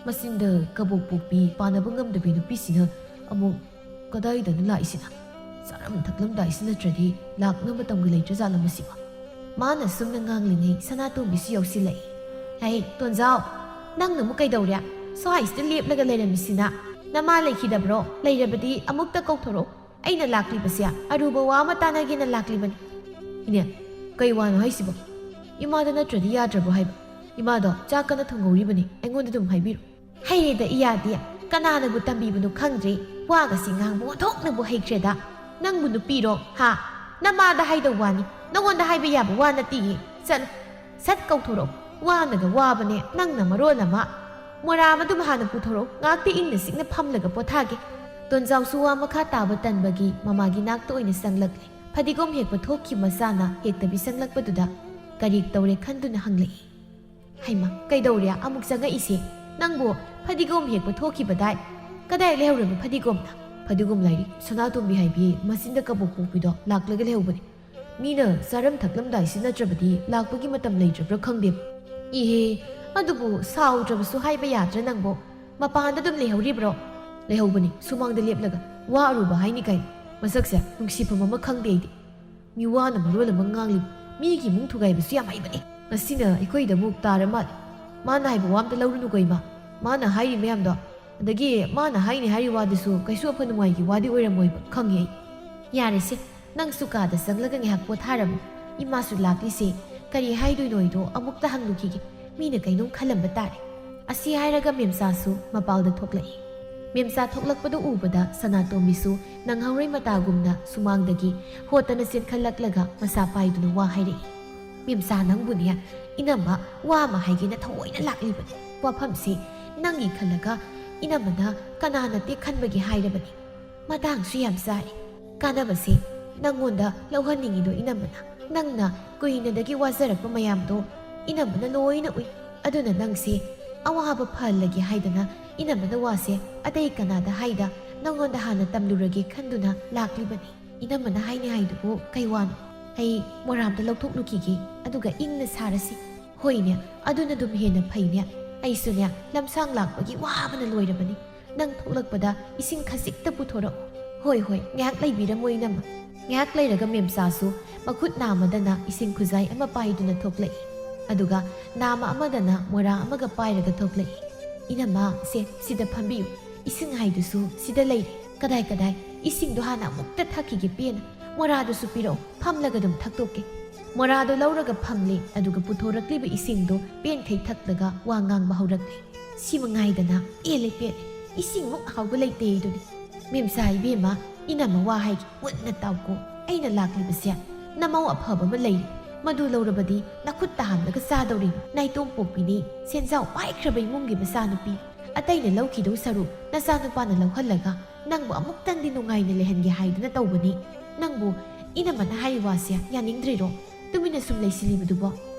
ꯃꯆꯤꯟꯗ ꯀꯕꯣꯛ ꯄꯣꯛꯄꯤ ꯄꯥꯟꯅꯕ ꯉꯝꯗꯕꯤ ꯅꯨꯄꯤꯁꯤꯅ ꯑꯃꯨꯛ ꯀꯗꯥꯏꯗꯅꯣ ꯂꯥꯛꯏꯁꯤꯅ? ꯆꯥꯔꯝ ꯊꯛꯂꯝꯗꯥꯏꯁꯤ ꯅꯠꯇ꯭ꯔꯗꯤ ꯂꯥꯛꯅꯕ ꯇꯝꯒ ꯂꯩꯇ꯭ꯔꯖꯥꯠꯂꯣ ꯃꯁꯤꯕꯣ?" ꯃꯥꯅ ꯁꯨꯝꯅ ꯉꯥꯡꯂꯤꯉꯩ ꯁꯅꯥꯇꯣꯝꯕꯤꯁꯨ ꯌꯥꯎꯁꯤꯜꯂꯛꯏ꯫ "ꯍꯩ, ꯇꯣꯟꯖꯥꯎ, ꯅꯪꯅ ꯑꯃꯨꯛ ꯀꯩꯗꯧꯔꯦ? ꯁ꯭ꯋꯥꯏꯁꯤꯗ ꯂꯦꯞꯂꯒ ꯂꯩꯔꯝꯃꯤꯁꯤꯅ? ꯅꯃꯥ ꯂꯩꯈꯤꯗꯕ꯭ꯔꯣ? ꯂꯩꯔꯕꯗꯤ ꯑꯃꯨꯛꯇ ꯀꯧꯊꯣꯔꯛꯎ꯫ ꯑꯩꯅ ꯂꯥꯛꯂꯤꯕꯁꯦ ꯑꯔꯨꯕ ꯋꯥ ꯑꯃ ꯇꯥꯟꯅꯒꯦꯅ ꯂꯥꯛꯂꯤꯕꯅꯤ꯫" "ꯏꯅꯦ, ꯀꯩ ꯋꯥꯅꯣ ꯍꯥꯏꯁꯤꯕꯣ? ꯏꯃꯥꯗ ꯅꯠꯇ꯭ꯔꯗꯤ ꯌꯥꯗ꯭ꯔꯕꯣ ꯍꯥꯏꯕ? ꯏꯃꯥꯗꯣ ꯆꯥꯛ ꯀꯟꯅ ꯊꯣꯡꯍꯧꯔꯤꯕꯅꯤ, ꯑꯩꯉꯣꯟꯗ ꯑꯗꯨꯝ ꯍꯥꯏꯕꯤꯔꯣ꯫" "ꯍꯩꯔꯦꯗ ꯏꯌꯥꯗꯤ, ꯀꯅꯥꯅꯕꯨ ꯇꯝꯕꯤꯕꯅꯣ ꯈꯪꯗ꯭ꯔꯦ, ꯋꯥꯒꯁꯤ ꯉꯥꯡꯕ ꯑꯣꯟꯊꯣꯛꯅꯕꯨ ꯍꯩꯈ꯭ꯔꯦꯗ꯫ ꯅꯪꯕꯨ ꯅꯨꯄꯤꯔꯣ, ꯍꯥ? ꯅꯃꯥꯗ ꯍꯥꯏꯗꯧ ꯋꯥꯅꯤ, ꯅꯉꯣꯟꯗ ꯍꯥꯏꯕ ꯌꯥꯕ ꯋꯥ ꯅꯠꯇꯤꯌꯦ꯫ ꯆꯠꯂꯣ, ꯁꯠ ꯀꯧꯊꯣꯔꯛꯑꯣ꯫ ꯋꯥꯅꯒ ꯋꯥꯕꯅꯦ, ꯅꯪꯅ ꯃꯔꯣꯜ ꯑꯃ꯫ ꯃꯣꯔꯥ ꯑꯃꯗꯨꯝ ꯍꯥꯟꯅ ꯄꯨꯊꯣꯔꯛꯑꯣ, ꯉꯥꯛꯇ ꯏꯪꯅ ꯆꯤꯛꯅ ꯐꯝꯂꯒ ꯄꯣꯊꯥꯒꯦ꯫ ꯇꯣꯟꯖꯥꯎꯁꯨ ꯋꯥ ꯃꯈꯥ ꯇꯥꯕ ꯇꯟꯕꯒꯤ ꯃꯃꯥꯒꯤ ꯅꯥꯛꯇ ꯑꯣꯏꯅ ꯆꯪꯂꯛꯂꯦ꯫ ꯐꯗꯤꯒꯣꯝ ꯍꯦꯛꯄ ꯊꯣꯛꯈꯤ ꯃꯆꯥꯅ ꯍꯦꯛꯇꯕꯤ ꯆꯪꯂꯛꯄꯗꯨꯗ ꯀꯔꯤ ꯇꯧꯔꯦ ꯈꯟꯗꯨꯅ ꯍꯪꯂꯛꯏ꯫ ꯍꯩꯃꯥ, ꯀꯩꯗꯧꯔꯦ ꯑꯃꯨꯛ ꯆꯪꯉꯛꯏꯁꯦ? ꯅꯪꯕꯨ ꯐꯗꯤꯒꯣꯝ ꯍꯦꯛꯄ ꯊꯣꯛꯈꯤꯕꯗꯥꯏ? ꯀꯗꯥꯏ ꯂꯩꯍꯧꯔꯕ ꯐꯗꯤꯒꯣꯝꯅ? ꯐꯗꯤꯒꯣꯝ ꯂꯥꯏꯔꯤ, ꯁꯅꯥꯇꯣꯝꯕꯤ ꯍꯥꯏꯕꯤ ꯃꯆꯤꯟꯗ ꯀꯕꯣꯛ ꯄꯣꯛꯄꯤꯗꯣ ꯂꯥꯛꯂꯒ ꯂꯩꯍꯧꯕꯅꯤ꯫ ꯃꯤꯅ ꯆꯥꯔꯝ ꯊꯛꯂꯝꯗꯥꯏꯁꯤ ꯅꯠꯇ꯭ꯔꯕꯗꯤ ꯂꯥꯛꯄꯒꯤ ꯃꯇꯝ ꯂꯩꯇ꯭ꯔꯕ꯭ꯔꯥ ꯈꯪꯗꯦ꯫ ꯏꯍꯦ, ꯑꯗꯨꯕꯨ ꯁꯥꯎꯗ꯭ꯔꯕꯁꯨ ꯍꯥꯏꯕ ꯌꯥꯗ꯭ꯔꯥ ꯅꯪꯕꯣ? ꯃꯄꯥꯟꯗ ꯑꯗꯨꯝ ꯂꯩꯍꯧꯔꯤꯕ꯭ꯔꯣ? ꯂꯩꯍꯧꯕꯅꯤ, ꯁꯨꯃꯥꯡꯗ ꯂꯦꯞꯂꯒ ꯋꯥ ꯑꯔꯨꯕ ꯍꯥꯏꯅꯤ ꯀꯥꯏ꯫ ꯃꯁꯛꯁꯦ ꯅꯨꯡꯁꯤꯐꯝ ꯑꯃ ꯈꯪꯗꯦ ꯑꯩꯗꯤ꯫ ꯃꯤꯋꯥꯅ ꯃꯔꯣꯜ ꯑꯃ ꯉꯥꯡꯂꯤꯕ, ꯃꯤꯒꯤ ꯏꯃꯨꯡ ꯊꯨꯒꯥꯏꯕꯁꯨ ꯌꯥꯝ ꯍꯩꯕꯅꯤ꯫ ꯉꯁꯤꯅ ꯑꯩꯈꯣꯏꯗ ꯑꯃꯨꯛ ꯇꯥꯔ ꯃꯥꯜꯂꯦ꯫ ꯃꯥꯅ ꯍꯥꯏꯕ ꯋꯥ ꯑꯝꯇ ꯂꯧꯔꯨꯅꯨꯀꯣ ꯏꯃꯥ꯫ ꯃꯥꯅ ꯍꯥꯏꯔꯤ ꯃꯌꯥꯝꯗꯣ, ꯑꯗꯒꯤ ꯃꯥꯅ ꯍꯥꯏꯅꯤ ꯍꯥꯏꯔꯤ ꯋꯥꯗꯨꯁꯨ ꯀꯩꯁꯨ ꯑꯐ ꯅꯨꯡꯉꯥꯏꯒꯤ ꯋꯥꯗꯤ ꯑꯣꯏꯔꯝꯃꯣꯏꯕ, ꯈꯪꯉꯦ ꯑꯩ꯫ ꯌꯥꯔꯦꯁꯦ, ꯅꯪꯁꯨ ꯀꯥꯗ ꯆꯪꯂꯒ ꯉꯥꯏꯍꯥꯛ ꯄꯣꯊꯥꯔꯝꯃꯨ꯫ ꯏꯃꯥꯁꯨ ꯂꯥꯛꯂꯤꯁꯦ, ꯀꯔꯤ ꯍꯥꯏꯗꯣꯏꯅꯣ ꯑꯩꯗꯣ ꯑꯃꯨꯛꯇ ꯍꯪꯂꯨꯈꯤꯒꯦ꯫ ꯃꯤꯅ ꯀꯩꯅꯣꯝ ꯈꯜꯂꯝꯕ ꯇꯥꯔꯦ꯫ ꯑꯁꯤ ꯍꯥꯏꯔꯒ ꯃꯦꯝꯆꯥꯁꯨ ꯃꯄꯥꯜꯗ ꯊꯣꯛꯂꯛꯏ꯫ ꯃꯦꯝꯆꯥ ꯊꯣꯛꯂꯛꯄꯗꯨ ꯎꯕꯗ ꯁꯅꯥꯇꯣꯝꯕꯤꯁꯨ ꯅꯪꯍꯧꯔꯣꯏ ꯃꯇꯥꯒꯨꯝꯅ ꯁꯨꯃꯥꯡꯗꯒꯤ ꯍꯣꯠꯇꯅ ꯆꯦꯟꯈꯠꯂꯛꯂꯒ ꯃꯁꯥ ꯄꯥꯏꯗꯨꯅ ꯋꯥ ꯍꯥꯏꯔꯛꯏ꯫ ꯃꯦꯝꯆꯥ, ꯅꯪꯕꯨꯅꯦ, ꯏꯅꯝꯃ ꯋꯥ ꯑꯃ ꯍꯥꯏꯒꯦꯅ ꯊꯑꯣꯏꯅ ꯂꯥꯛꯂꯤꯕꯅꯤ꯫ ꯋꯥꯐꯝꯁꯤ ꯅꯪꯒꯤ ꯈꯜꯂꯒ ꯏꯅꯝꯃꯅ ꯀꯅꯥ ꯅꯠꯇꯦ ꯈꯟꯕꯒꯤ ꯍꯥꯏꯔꯕꯅꯤ꯫ ꯃꯇꯥꯡꯁꯨ ꯌꯥꯝ ꯆꯥꯔꯦ꯫ ꯀꯥꯟꯅꯕꯁꯦ ꯅꯪꯉꯣꯟꯗ ꯂꯧꯍꯟꯅꯤꯡꯉꯤꯗꯣ ꯏꯅꯝꯃꯅ꯫ ꯅꯪꯅ ꯀꯨꯏꯅꯗꯒꯤ ꯋꯥꯖꯔꯛꯄ ꯃꯌꯥꯝꯗꯣ ꯏꯅꯝꯃꯅ ꯂꯣꯏꯅ ꯎꯏ꯫ ꯑꯗꯨꯅ ꯅꯪꯁꯦ ꯑꯋꯥꯕ ꯐꯍꯜꯂꯒꯦ ꯍꯥꯏꯗꯅ ꯏꯅꯝꯃꯅ ꯋꯥꯁꯦ ꯑꯇꯩ ꯀꯅꯥꯗ ꯍꯥꯏꯗ ꯅꯪꯉꯣꯟꯗ ꯍꯥꯟꯅ ꯇꯝꯂꯨꯔꯒꯦ ꯈꯟꯗꯨꯅ ꯂꯥꯛꯂꯤꯕꯅꯤ꯫ ꯏꯅꯝꯃꯅ ꯍꯥꯏꯅꯤ ꯍꯥꯏꯗꯨꯕꯨ ꯀꯩ ꯋꯥꯅꯣ? ꯑꯩ ꯃꯣꯔꯥꯝꯗ ꯂꯧꯊꯣꯛꯂꯨꯈꯤꯒꯦ, ꯑꯗꯨꯒ ꯏꯪꯅ ꯁꯥꯔꯁꯤ꯫ ꯍꯣꯏꯅꯦ, ꯑꯗꯨꯅ ꯑꯗꯨꯝ ꯍꯦꯟꯅ ꯐꯩꯅꯦ꯫ ꯑꯩꯁꯨꯅꯦ, ꯂꯝꯁꯥꯡ ꯂꯥꯛꯄꯒꯤ ꯋꯥꯕꯅ ꯂꯣꯏꯔꯕꯅꯤ꯫ ꯅꯪ ꯊꯣꯛꯂꯛꯄꯗ ꯏꯁꯤꯡ ꯈꯖꯤꯛꯇ ꯄꯨꯊꯣꯔꯛꯎ꯫ ꯍꯣꯏ, ꯍꯣꯏ, ꯉꯥꯏꯍꯥꯛ ꯂꯩꯕꯤꯔꯝꯃꯣ ꯏꯅꯝꯃ꯫ ꯉꯥꯏꯍꯥꯛ ꯂꯩꯔꯒ ꯃꯦꯝꯆꯥꯁꯨ ꯃꯈꯨꯠ ꯅꯥꯝꯃꯗꯅ ꯏꯁꯤꯡ ꯈꯨꯖꯥꯏ ꯑꯃ ꯄꯥꯏꯗꯨꯅ ꯊꯣꯛꯂꯛꯏ꯫ ꯑꯗꯨꯒ ꯅꯥꯝꯃ ꯑꯃꯗꯅ ꯃꯣꯔꯥ ꯑꯃꯒ ꯄꯥꯏꯔꯒ ꯊꯣꯛꯂꯛꯏ꯫ ꯏꯅꯝꯃ, ꯁꯦ, ꯁꯤꯗ ꯐꯝꯕꯤꯌꯨ꯫ ꯏꯁꯤꯡ ꯍꯥꯏꯗꯨꯁꯨ ꯁꯤꯗ ꯂꯩꯔꯦ꯫ ꯀꯗꯥꯏ, ꯀꯗꯥꯏ? ꯏꯁꯤꯡꯗꯣ ꯍꯥꯟꯅ ꯑꯃꯨꯛꯇ ꯊꯛꯈꯤꯒꯦ ꯄꯦꯟꯅ꯫ ꯃꯣꯔꯥꯗꯨꯁꯨ ꯄꯤꯔꯛꯑꯣ, ꯐꯝꯂꯒ ꯑꯗꯨꯝ ꯊꯛꯇꯣꯛꯀꯦ꯫ ꯃꯣꯔꯥꯗꯣ ꯂꯧꯔꯒ ꯐꯝꯂꯦ, ꯑꯗꯨꯒ ꯄꯨꯊꯣꯔꯛꯂꯤꯕ ꯏꯁꯤꯡꯗꯣ ꯄꯦꯟꯈꯩ ꯊꯛꯂꯒ ꯋꯥ ꯉꯥꯡꯕ ꯍꯧꯔꯛꯂꯦ꯫ ꯁꯤ ꯃꯉꯥꯏꯗꯅ ꯄꯦꯜꯂꯦ, ꯄꯦꯜꯂꯦ꯫ ꯏꯁꯤꯡꯃꯨꯛ ꯍꯥꯎꯕ ꯂꯩꯇꯦ ꯑꯗꯨꯅꯤ꯫ ꯃꯦꯝꯆꯥ ꯏꯕꯦꯝꯃ, ꯏꯅꯝꯃ ꯋꯥ ꯍꯥꯏꯒꯦ, ꯃꯨꯟꯅ ꯇꯥꯎꯀꯣ꯫ ꯑꯩꯅ ꯂꯥꯛꯂꯤꯕꯁꯦ ꯅꯃꯧ ꯑꯐꯕ ꯑꯃ ꯂꯩꯔꯦ, ꯃꯗꯨ ꯂꯧꯔꯕꯗꯤ ꯅꯈꯨꯠꯇ ꯍꯥꯝꯂꯒ ꯆꯥꯗꯧꯔꯤꯅꯤ꯫ ꯅꯥꯏꯇꯣꯝ ꯄꯣꯛꯄꯤꯅꯤ, ꯁꯦꯟꯖꯥꯎ ꯄꯥꯏꯈ꯭ꯔꯕ ꯏꯃꯨꯡꯒꯤ ꯃꯆꯥꯅꯨꯄꯤ꯫ ꯑꯇꯩꯅ ꯂꯧꯈꯤꯗꯧ ꯁꯔꯨꯛ ꯅꯆꯥꯅꯨꯄꯥꯅ ꯂꯧꯍꯜꯂꯒ ꯅꯪꯕꯨ ꯑꯃꯨꯛꯇꯪꯗꯤ ꯅꯨꯡꯉꯥꯏꯅ ꯂꯩꯍꯟꯒꯦ ꯍꯥꯏꯗꯨꯅ ꯇꯧꯕꯅꯤ꯫ ꯅꯪꯕꯨ ꯏꯅꯝꯃꯅ ꯍꯥꯏꯔꯤ ꯋꯥꯁꯦ ꯌꯥꯅꯤꯡꯗ꯭ꯔꯤꯔꯣ? ꯇꯨꯃꯤꯟꯅ ꯁꯨꯝ ꯂꯩꯁꯤꯜꯂꯤꯕꯗꯨꯕꯣ?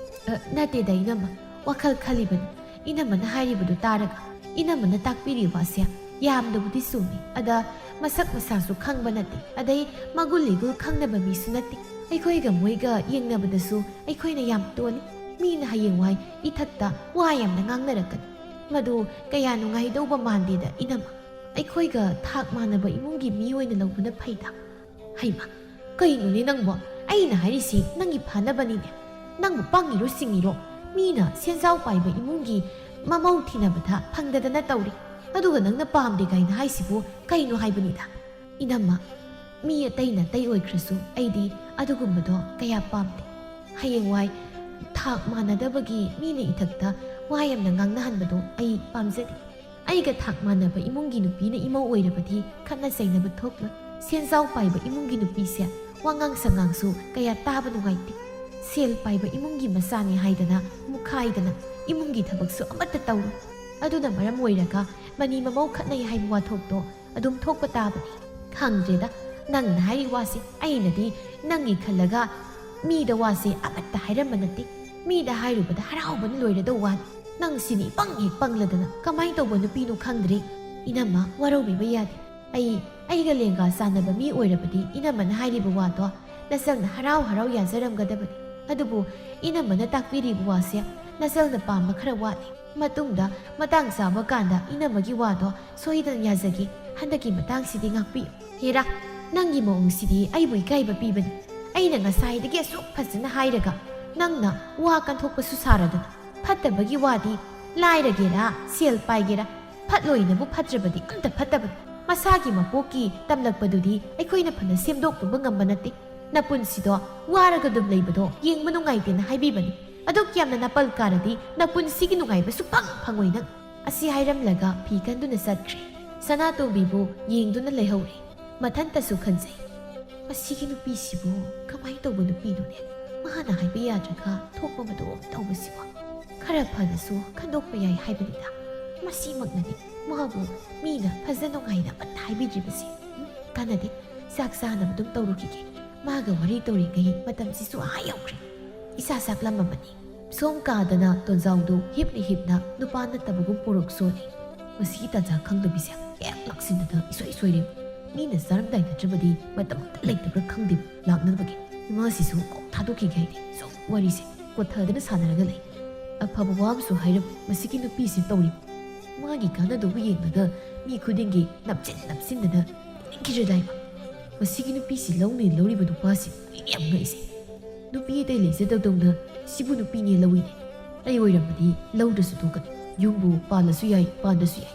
ꯑ, ꯅꯠꯇꯦꯗ ꯏꯅꯝꯃ, ꯋꯥꯈꯜ ꯈꯜꯂꯤꯕꯅꯤ꯫ ꯏꯅꯝꯃꯅ ꯍꯥꯏꯔꯤꯕꯗꯨ ꯇꯥꯔꯒ ꯏꯅꯝꯃꯅ ꯇꯥꯛꯄꯤꯔꯤꯕ ꯋꯥꯁꯦ ꯌꯥꯝꯅꯕꯨꯗꯤ ꯆꯨꯝꯃꯤ꯫ ꯑꯗ ꯃꯁꯛ ꯃꯁꯥꯁꯨ ꯈꯪꯕ ꯅꯠꯇꯦ, ꯑꯗꯩ ꯃꯒꯨꯟ ꯂꯤꯒꯨꯜ ꯈꯪꯗꯕ ꯃꯤꯁꯨ ꯅꯠꯇꯦ꯫ ꯑꯩꯈꯣꯏꯒ ꯃꯣꯏꯒ ꯌꯦꯡꯅꯕꯗꯁꯨ ꯑꯩꯈꯣꯏꯅ ꯌꯥꯝ ꯇꯣꯜꯂꯤ꯫ ꯃꯤꯅ ꯍꯌꯦꯡꯋꯥꯏ ꯏꯊꯛꯇ ꯋꯥ ꯌꯥꯝꯅ ꯉꯥꯡꯅꯔꯛꯀꯅꯤ꯫ ꯃꯗꯨ ꯀꯌꯥ ꯅꯨꯡꯉꯥꯏꯗꯧꯕ ꯃꯥꯟꯗꯦꯗ ꯏꯅꯝꯃ꯫ ꯑꯩꯈꯣꯏꯒ ꯊꯥꯛ ꯃꯥꯟꯅꯕ ꯏꯃꯨꯡꯒꯤ ꯃꯤ ꯑꯣꯏꯅ ꯂꯧꯕꯅ ꯐꯩꯗ꯫ ꯍꯩꯃ, ꯀꯩꯅꯣꯅꯦ ꯅꯪꯕꯣ? ꯑꯩꯅ ꯍꯥꯏꯔꯤꯁꯤ ꯅꯪꯒꯤ ꯐꯅꯕꯅꯤꯅꯦ꯫ ꯅꯪꯕꯨ ꯄꯪꯉꯤꯔꯣ ꯁꯤꯡꯉꯤꯔꯣ? ꯃꯤꯅ ꯁꯦꯟꯖꯥꯎ ꯄꯥꯏꯕ ꯏꯃꯨꯡꯒꯤ ꯃꯃꯧ ꯊꯤꯅꯕꯗ ꯐꯪꯗꯗꯅ ꯇꯧꯔꯤ, ꯑꯗꯨꯒ ꯅꯪꯅ ꯄꯥꯝꯗꯦ ꯀꯥꯏꯅ ꯍꯥꯏꯁꯤꯕꯨ ꯀꯩꯅꯣ ꯍꯥꯏꯕꯅꯤꯗ? ꯏꯅꯝꯃ, ꯃꯤ ꯑꯇꯩꯅ ꯑꯇꯩ ꯑꯣꯏꯈ꯭ꯔꯁꯨ ꯑꯩꯗꯤ ꯑꯗꯨꯒꯨꯝꯕꯗꯣ ꯀꯌꯥ ꯄꯥꯝꯗꯦ꯫ ꯍꯌꯦꯡꯋꯥꯏ ꯊꯥꯛ ꯃꯥꯟꯅꯗꯕꯒꯤ ꯃꯤꯅ ꯏꯊꯛꯇ ꯋꯥ ꯌꯥꯝꯅ ꯉꯥꯡꯅꯍꯟꯕꯗꯣ ꯑꯩ ꯄꯥꯝꯖꯗꯦ꯫ ꯑꯩꯒ ꯊꯥꯛ ꯃꯥꯟꯅꯕ ꯏꯃꯨꯡꯒꯤ ꯅꯨꯄꯤꯅ ꯏꯃꯧ ꯑꯣꯏꯔꯕꯗꯤ ꯈꯠꯅ ꯆꯩꯅꯕ ꯊꯣꯛꯂꯣꯏ꯫ ꯁꯦꯟꯖꯥꯎ ꯄꯥꯏꯕ ꯏꯃꯨꯡꯒꯤ ꯅꯨꯄꯤꯁꯦ ꯋꯥꯉꯥꯡ ꯁꯉꯥꯡꯁꯨ ꯀꯌꯥ ꯇꯥꯕ ꯅꯨꯡꯉꯥꯏꯇꯦ꯫ ꯁꯦꯜ ꯄꯥꯏꯕ ꯏꯃꯨꯡꯒꯤ ꯃꯆꯥꯅꯤ ꯍꯥꯏꯗꯅ ꯃꯨꯛꯈꯥꯏꯗꯅ ꯏꯃꯨꯡꯒꯤ ꯊꯕꯛꯁꯨ ꯑꯃꯠꯇ ꯇꯧꯔꯣꯏ꯫ ꯑꯗꯨꯅ ꯃꯔꯝ ꯑꯣꯏꯔꯒ ꯃꯅꯤ ꯃꯃꯧ ꯈꯠꯅꯩ ꯍꯥꯏꯕ ꯋꯥꯊꯣꯛꯇꯣ ꯑꯗꯨꯝ ꯊꯣꯛꯄ ꯇꯥꯕꯅꯤ꯫ ꯈꯪꯗ꯭ꯔꯦꯗ, ꯅꯪꯅ ꯍꯥꯏꯔꯤ ꯋꯥꯁꯦ꯫ ꯑꯩꯅꯗꯤ ꯅꯪꯒꯤ ꯈꯜꯂꯒ ꯃꯤꯗ ꯋꯥꯁꯦ ꯑꯃꯠꯇ ꯍꯥꯏꯔꯝꯕ ꯅꯠꯇꯦ꯫ ꯃꯤꯗ ꯍꯥꯏꯔꯨꯕꯗ ꯍꯔꯥꯎꯕꯅ ꯂꯣꯏꯔꯗꯧ ꯋꯥꯅꯤ꯫ ꯅꯪ ꯁꯤꯅꯤ ꯏꯄꯪ ꯍꯦꯛ ꯄꯪꯂꯗꯅ ꯀꯃꯥꯏꯅ ꯇꯧꯕ ꯅꯨꯄꯤꯅꯣ ꯈꯪꯗ꯭ꯔꯦ꯫ ꯏꯅꯝꯃ, ꯋꯥꯔꯧꯕꯤꯕ ꯌꯥꯗꯦ꯫ ꯑꯩ, ꯑꯩꯒ ꯂꯦꯡꯒꯥ ꯆꯥꯟꯅꯕ ꯃꯤ ꯑꯣꯏꯔꯕꯗꯤ ꯏꯅꯝꯃꯅ ꯍꯥꯏꯔꯤꯕ ꯋꯥꯗꯣ ꯅꯆꯜꯅ ꯍꯔꯥꯎ ꯍꯔꯥꯎ ꯌꯥꯖꯔꯝꯒꯗꯕꯅꯤ꯫ ꯑꯗꯨꯕꯨ ꯏꯅꯝꯃꯅ ꯇꯥꯛꯄꯤꯔꯤꯕ ꯋꯥꯁꯦ ꯅꯆꯜꯅ ꯄꯥꯝꯕ ꯈꯔ ꯋꯥꯠꯂꯤ꯫ ꯃꯇꯨꯡꯗ ꯃꯇꯥꯡ ꯆꯥꯕ ꯀꯥꯟꯗ ꯏꯅꯝꯃꯒꯤ ꯋꯥꯗꯣ ꯁꯣꯏꯗꯅ ꯌꯥꯖꯒꯦ꯫ ꯍꯟꯗꯛꯀꯤ ꯃꯇꯥꯡꯁꯤꯗꯤ ꯉꯥꯛꯄꯤꯌꯨ꯫ ꯍꯦꯔꯥ, ꯅꯪꯒꯤ ꯃꯑꯣꯡꯁꯤꯗꯤ ꯑꯩꯕꯨ ꯏꯀꯥꯏꯕ ꯄꯤꯕꯅꯤ꯫ ꯑꯩꯅ ꯉꯁꯥꯏꯗꯒꯤ ꯑꯁꯨꯛ ꯐꯖꯅ ꯍꯥꯏꯔꯒ ꯅꯪꯅ ꯋꯥ ꯀꯟꯊꯣꯛꯄꯁꯨ ꯁꯥꯔꯗꯅ꯫ ꯐꯠꯇꯕꯒꯤ ꯋꯥꯗꯤ ꯂꯥꯏꯔꯒꯦꯔꯥ, ꯁꯦꯜ ꯄꯥꯏꯒꯦꯔꯥ, ꯐꯠꯂꯣꯏꯅꯕꯨ ꯐꯠꯇ꯭ꯔꯕꯗꯤ ꯑꯝꯇ ꯐꯠꯇꯕꯅꯤ꯫ ꯃꯁꯥꯒꯤ ꯃꯄꯣꯛꯀꯤ ꯇꯝꯂꯛꯄꯗꯨꯗꯤ ꯑꯩꯈꯣꯏꯅ ꯐꯅ ꯁꯦꯝꯗꯣꯛꯂꯨꯕ ꯉꯝꯕ ꯅꯠꯇꯦ꯫ ꯅꯄꯨꯟꯁꯤꯗꯣ ꯋꯥꯔꯒ ꯑꯗꯨꯝ ꯂꯩꯕꯗꯣ ꯌꯦꯡꯕ ꯅꯨꯡꯉꯥꯏꯇꯦꯅ ꯍꯥꯏꯕꯤꯕꯅꯤ꯫ ꯑꯗꯨꯛ ꯌꯥꯝꯅ ꯅꯥꯄꯜ ꯀꯥꯔꯗꯤ ꯅꯄꯨꯟꯁꯤꯒꯤ ꯅꯨꯡꯉꯥꯏꯕ ꯁꯨꯛꯐꯪ ꯐꯪꯉꯣꯏ ꯅꯪ꯫ ꯑꯁꯤ ꯍꯥꯏꯔꯝꯂꯒ ꯐꯤ ꯀꯟꯗꯨꯅ ꯆꯠꯈ꯭ꯔꯦ꯫ ꯁꯅꯥꯇꯣꯝꯕꯤꯕꯨ ꯌꯦꯡꯗꯨꯅ ꯂꯩꯍꯧꯔꯦ꯫ ꯃꯊꯟꯇꯁꯨ ꯈꯟꯖꯩ꯫ ꯃꯁꯤꯒꯤ ꯅꯨꯄꯤꯁꯤꯕꯨ ꯀꯃꯥꯏꯅ ꯇꯧꯕ ꯅꯨꯄꯤꯅꯣꯅꯦ? ꯃꯥꯅ ꯍꯥꯏꯕ ꯌꯥꯗ꯭ꯔꯒ ꯊꯣꯛꯄ ꯃꯇꯧ ꯑꯃ ꯇꯧꯕꯁꯤꯕꯨ꯫ ꯈꯔ ꯐꯅꯁꯨ ꯈꯟꯗꯣꯛꯄ ꯌꯥꯏ ꯍꯥꯏꯕꯅꯤꯗ꯫ ꯃꯁꯤꯃꯛꯅꯗꯤ ꯃꯥꯕꯨ ꯃꯤꯅ ꯐꯖ ꯅꯨꯡꯉꯥꯏꯅ ꯑꯃꯠꯇ ꯍꯥꯏꯕꯤꯗ꯭ꯔꯤꯕꯁꯦ꯫ ꯎꯝ, ꯀꯥꯟꯅꯗꯦ꯫ ꯆꯥꯛ ꯆꯥꯅꯕ ꯑꯗꯨꯝ ꯇꯧꯔꯨꯈꯤꯒꯦ꯫ ꯃꯥꯒ ꯋꯥꯔꯤ ꯇꯧꯔꯤꯉꯩ ꯃꯇꯝꯁꯤꯁꯨ ꯑꯥ ꯌꯧꯈ꯭ꯔꯦ꯫ ꯏꯁꯥ ꯆꯥꯛꯂꯝꯃꯕꯅꯤ꯫ ꯁꯣꯝ ꯀꯥꯗꯅ ꯇꯣꯟꯖꯥꯎꯗꯨ ꯍꯤꯞꯅ ꯍꯤꯞꯅ ꯅꯨꯄꯥ ꯅꯠꯇꯕꯒꯨꯝ ꯄꯣꯔꯣꯛ ꯁꯣꯜꯂꯤ꯫ ꯃꯁꯤꯒꯤ ꯇꯥꯟꯖꯥ ꯈꯪꯗꯕꯤꯁꯦ ꯍꯦꯛ ꯂꯥꯛꯁꯤꯟꯗꯅ ꯏꯁꯣꯏ ꯁꯣꯏꯔꯦ꯫ ꯃꯤꯅ ꯆꯥꯔꯝꯗꯥꯏ ꯅꯠꯇ꯭ꯔꯕꯗꯤ ꯃꯇꯝ ꯑꯝꯇ ꯂꯩꯇꯕ꯭ꯔꯥ ꯈꯪꯗꯦ ꯂꯥꯛꯅꯕꯒꯤ꯫ ꯏꯃꯥꯁꯤꯁꯨ ꯀꯣꯛ ꯊꯥꯗꯣꯛꯈꯤꯒꯦ ꯍꯥꯏꯗꯤ ꯁꯨꯝ ꯋꯥꯔꯤꯁꯦ ꯀꯣꯠꯊꯗꯅ ꯁꯥꯟꯅꯔꯒ ꯂꯩ꯫ ꯑꯐꯕ ꯋꯥ ꯑꯃꯁꯨ ꯍꯥꯏꯔꯝꯃꯤ ꯃꯁꯤꯒꯤ ꯅꯨꯄꯤꯁꯤ ꯇꯧꯔꯤ꯫ ꯃꯥꯒꯤ ꯀꯥꯟꯅꯗꯧꯕ ꯌꯦꯡꯂꯒ ꯃꯤ ꯈꯨꯗꯤꯡꯒꯤ ꯅꯞꯆꯤꯟ ꯅꯞꯆꯤꯟꯗꯅ ꯂꯩꯅꯤꯡꯈꯤꯗ꯭ꯔꯦꯗꯥꯏꯕ꯫ ꯃꯁꯤꯒꯤ ꯅꯨꯄꯤꯁꯤ ꯂꯧꯅꯤ ꯂꯧꯔꯤꯕ ꯅꯨꯄꯥꯁꯤ ꯑꯩꯅ ꯌꯥꯝ ꯉꯛꯏꯁꯦ꯫ ꯅꯨꯄꯤ ꯑꯇꯩ ꯂꯩꯖꯗꯧꯗꯧꯅ ꯁꯤꯕꯨ ꯅꯨꯄꯤꯅꯦ ꯂꯧꯏꯅꯦ꯫ ꯑꯩ ꯑꯣꯏꯔꯝꯃꯗꯤ ꯂꯧꯗ꯭ꯔꯁꯨ ꯇꯣꯛꯀꯅꯤ꯫ ꯌꯨꯝꯕꯨ ꯄꯥꯜꯂꯁꯨ ꯌꯥꯏ, ꯄꯥꯟꯗ꯭ꯔꯁꯨ ꯌꯥꯏ꯫